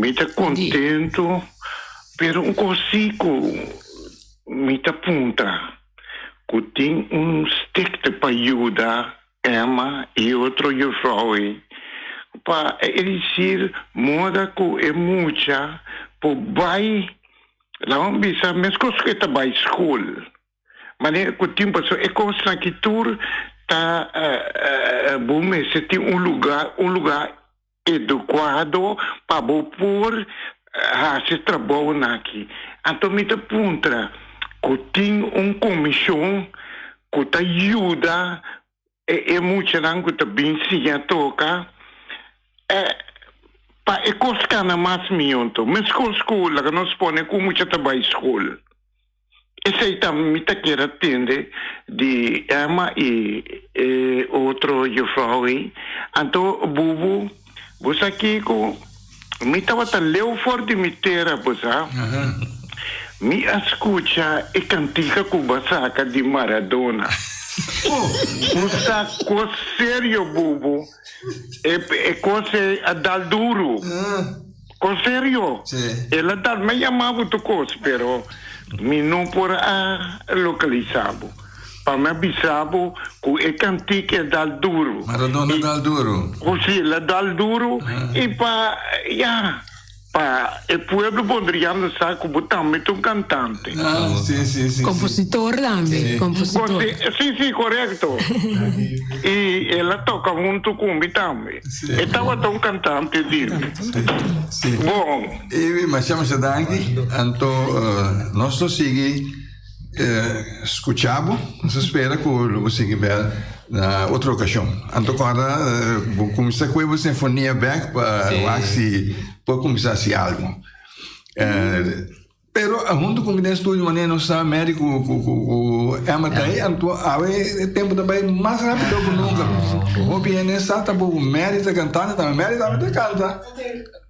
Mi ta contento pero un cosi cu mi ta puntra cu tin un stichte pa yuda Emma y otro juffrouw ey pa e dicir moda cu e mucha por bay laga bisa mescos cu e ta bay school. Manera ku tin pasobra e kosnan aki tur ta bo mester tin un luga un luga edukuado pa bo por hasi e trabounan aki. Anto mi ta puntra ku tin un komishon ku ta yuda e muchanan ku ta bin siña toka pa e kos kana mas mihó. Anto meskos ku laga nos pone ku mucha ta bai skol. Esei ta mi ta kier a tende di Emma i e otro juffrouw ei. Anto Bubu, bo sa kiko? Mi tabata leu for di mi tera, bo sa. Mi a skucha e kantika ku bo a saka di Maradona. Bo sa kos serio, Bubu. E kos ei a dal duru. Con serio? El a dal mi a yama bo tur cos, pero mi no por a localisa bo. Pa mi a bisa bo cu e cantica a dal duro. Maradona a dal duro. Si, el a dal duro y pa, ya, pa e pueblo bondriano sa cu bo tambe ta un cantante. Ah, si, si, si. Compositor tambe, compositor. Si, si, corecto. Y el a toca hunto cu mi tambe. E tabata un cantante di bon. Evi, masha masha danki. Anto nos lo sigui scucha bo. Nos a spera cu lo bo sigui bel na otro ocasion. Anto corda bo cuminsa cu e bo sinfonia bek pa wak si por cuminsa haci algo. Pero huntu ku mi den studio manera nos sa Mary ku ku ku ku Emma ta ei anto awe e tempo ta bai mas rapido ku nunka. Hopi hende sa tampoko Mary ta kantando tambe Mary tambe ta kanta.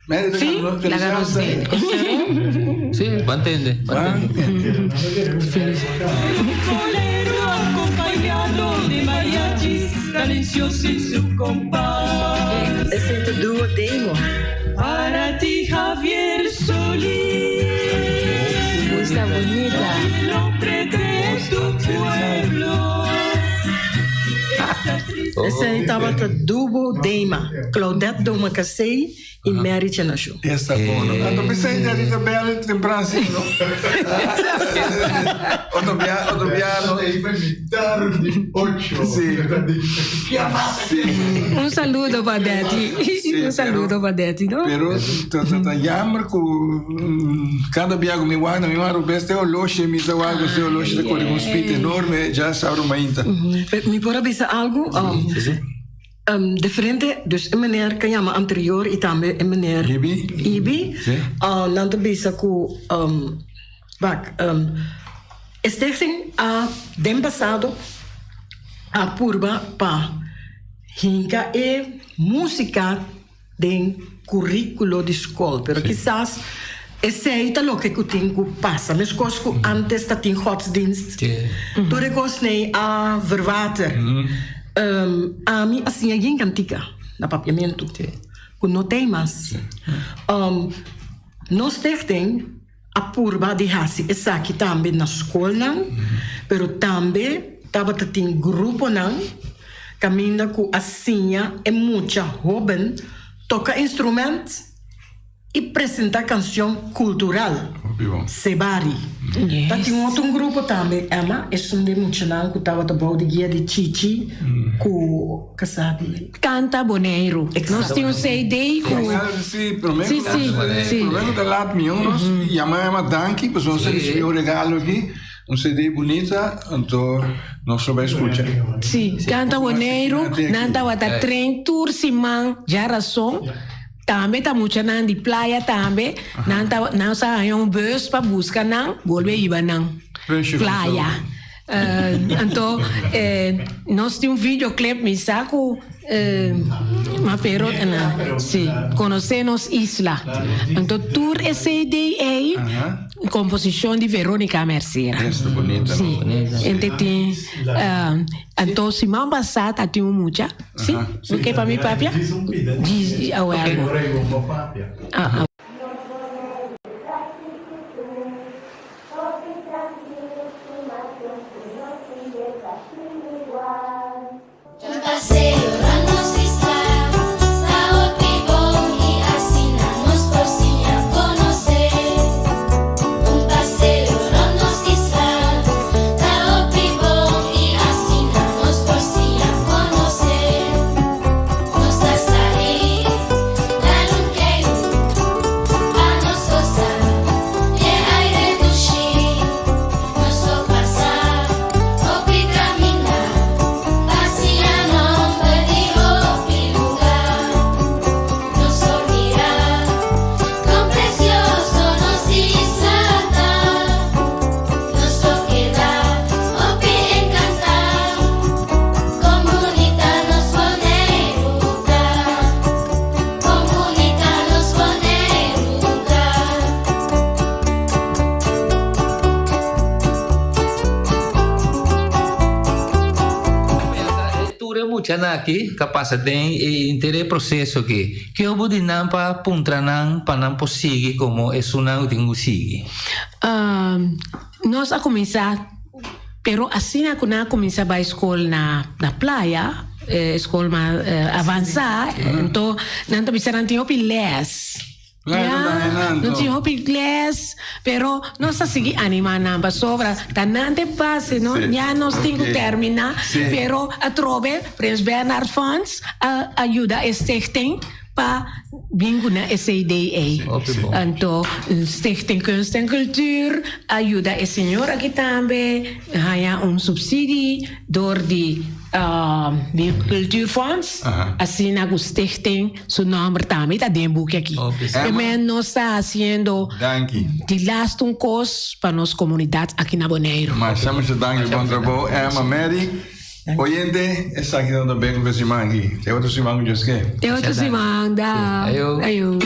Mary ta Sí, kanta laga nos felicidades. Sí, ban tende, ban tende. Bolero acompañado de mariachis, cadencioso en su compás. Esei ta duo demo. Para ti Javier Solís. Gusta bonita. El hombre de tu pueblo. Esta triste. Esei tabata dubo Dema, Claudette Domacassé i Mary Tjenashu. Esta bon, no? Anto p'esei ya di ta bel tempran así, no? Otro bia, otro bia, no? Mitar di ocho. Sí. Sí. Un saludo pa Betty. Un saludo pa Betty, no? Pero ta, ta, ta jammer ku kada bia ku mi wak na mi wak rubes te oloshe mi ta wak ku te oloshe ta kore ku un speed enorme dja sabro mainta. Mi por a bisa algu? Sí, sí. Diferente, dus e meneer ka yama anterior i tambe e meneer Ibi. Ibi, Sí. nan ta bisa ku wak e stichting a den pasado a purba pa hinka e músika den kuríkulo di skol, pero kisas esei ta loke ku tin ku pasa, meskos ku ántes ta tin godsdienst, tur e kosnan a verwater. Ami a siña yen kantika na papiamentu ku no t'ei mas. Nos stichting a purba di hasi esaki tambe na skolnan, pero tambe tabata tin gruponan kaminda ku a siña e mucha hóben toka instrument i presentá kanshon kultural, Sebari. Ta tin otro un grupo tambe, Emma, esun di e muchanan ku tabata bou di guia di Chichi ku kasá di. Canta Boneiru. Nos tin un CD cu. Sí, prome Sí, sí, sí. Prome cu ta laat mi nos yama yama danki pasobra nos a ricibi un regalo aki, un CD bunita, anto nos lo bay scucha. Sí, Canta Boneiru, nan tabata train tur siman djarason. Tambe ta muchanan di playa tambe, nan ta nan sa haña un bus pa busca nan, bolbe hiba nan playa. Anto nos tin un videoclip mi sa cu ma pero si conoce nos isla. Anto tur e CD ey composicion di Veronica Mercera. Si ente tin anto siman pasa ta tin un mucha si bo ke pa mi papia? Djis awel bo. Tur e muchanan aki ta pasa den e henter e proseso aki. Ke bo di nan pa puntra nan pa nan por sigui komo esunnan ku tin ku sigui? Nos a kuminsá, pero asina ku nan a kuminsá bai skol na playa, skol mas avansá, anto nan ta bisa nan tin hopi lès. Ya, no tin hopi les, pero nos ta sigui anima nan pasobra ta nan te base, no? Ya nos tin cu termina, pero atrobe Prins Bernhard Fonds a a yuda e stichting pa bin cu nan e CD ey. Anto Stichting Kunst en Cultuur a yuda e señor aki tambe haya un subsidie door di di Cultuurfonds, asina cu stichting su nomber tambe ta den buki aki. E men nos ta haciendo di laatste un cos pa nos comunidad aki na Boneiru. Masha masha danki, bon trabou Emma, Mary. Oyente, esaki ta bek ku siman aki. Te otro siman ku Dios ke. Te otro siman, da. Ayo.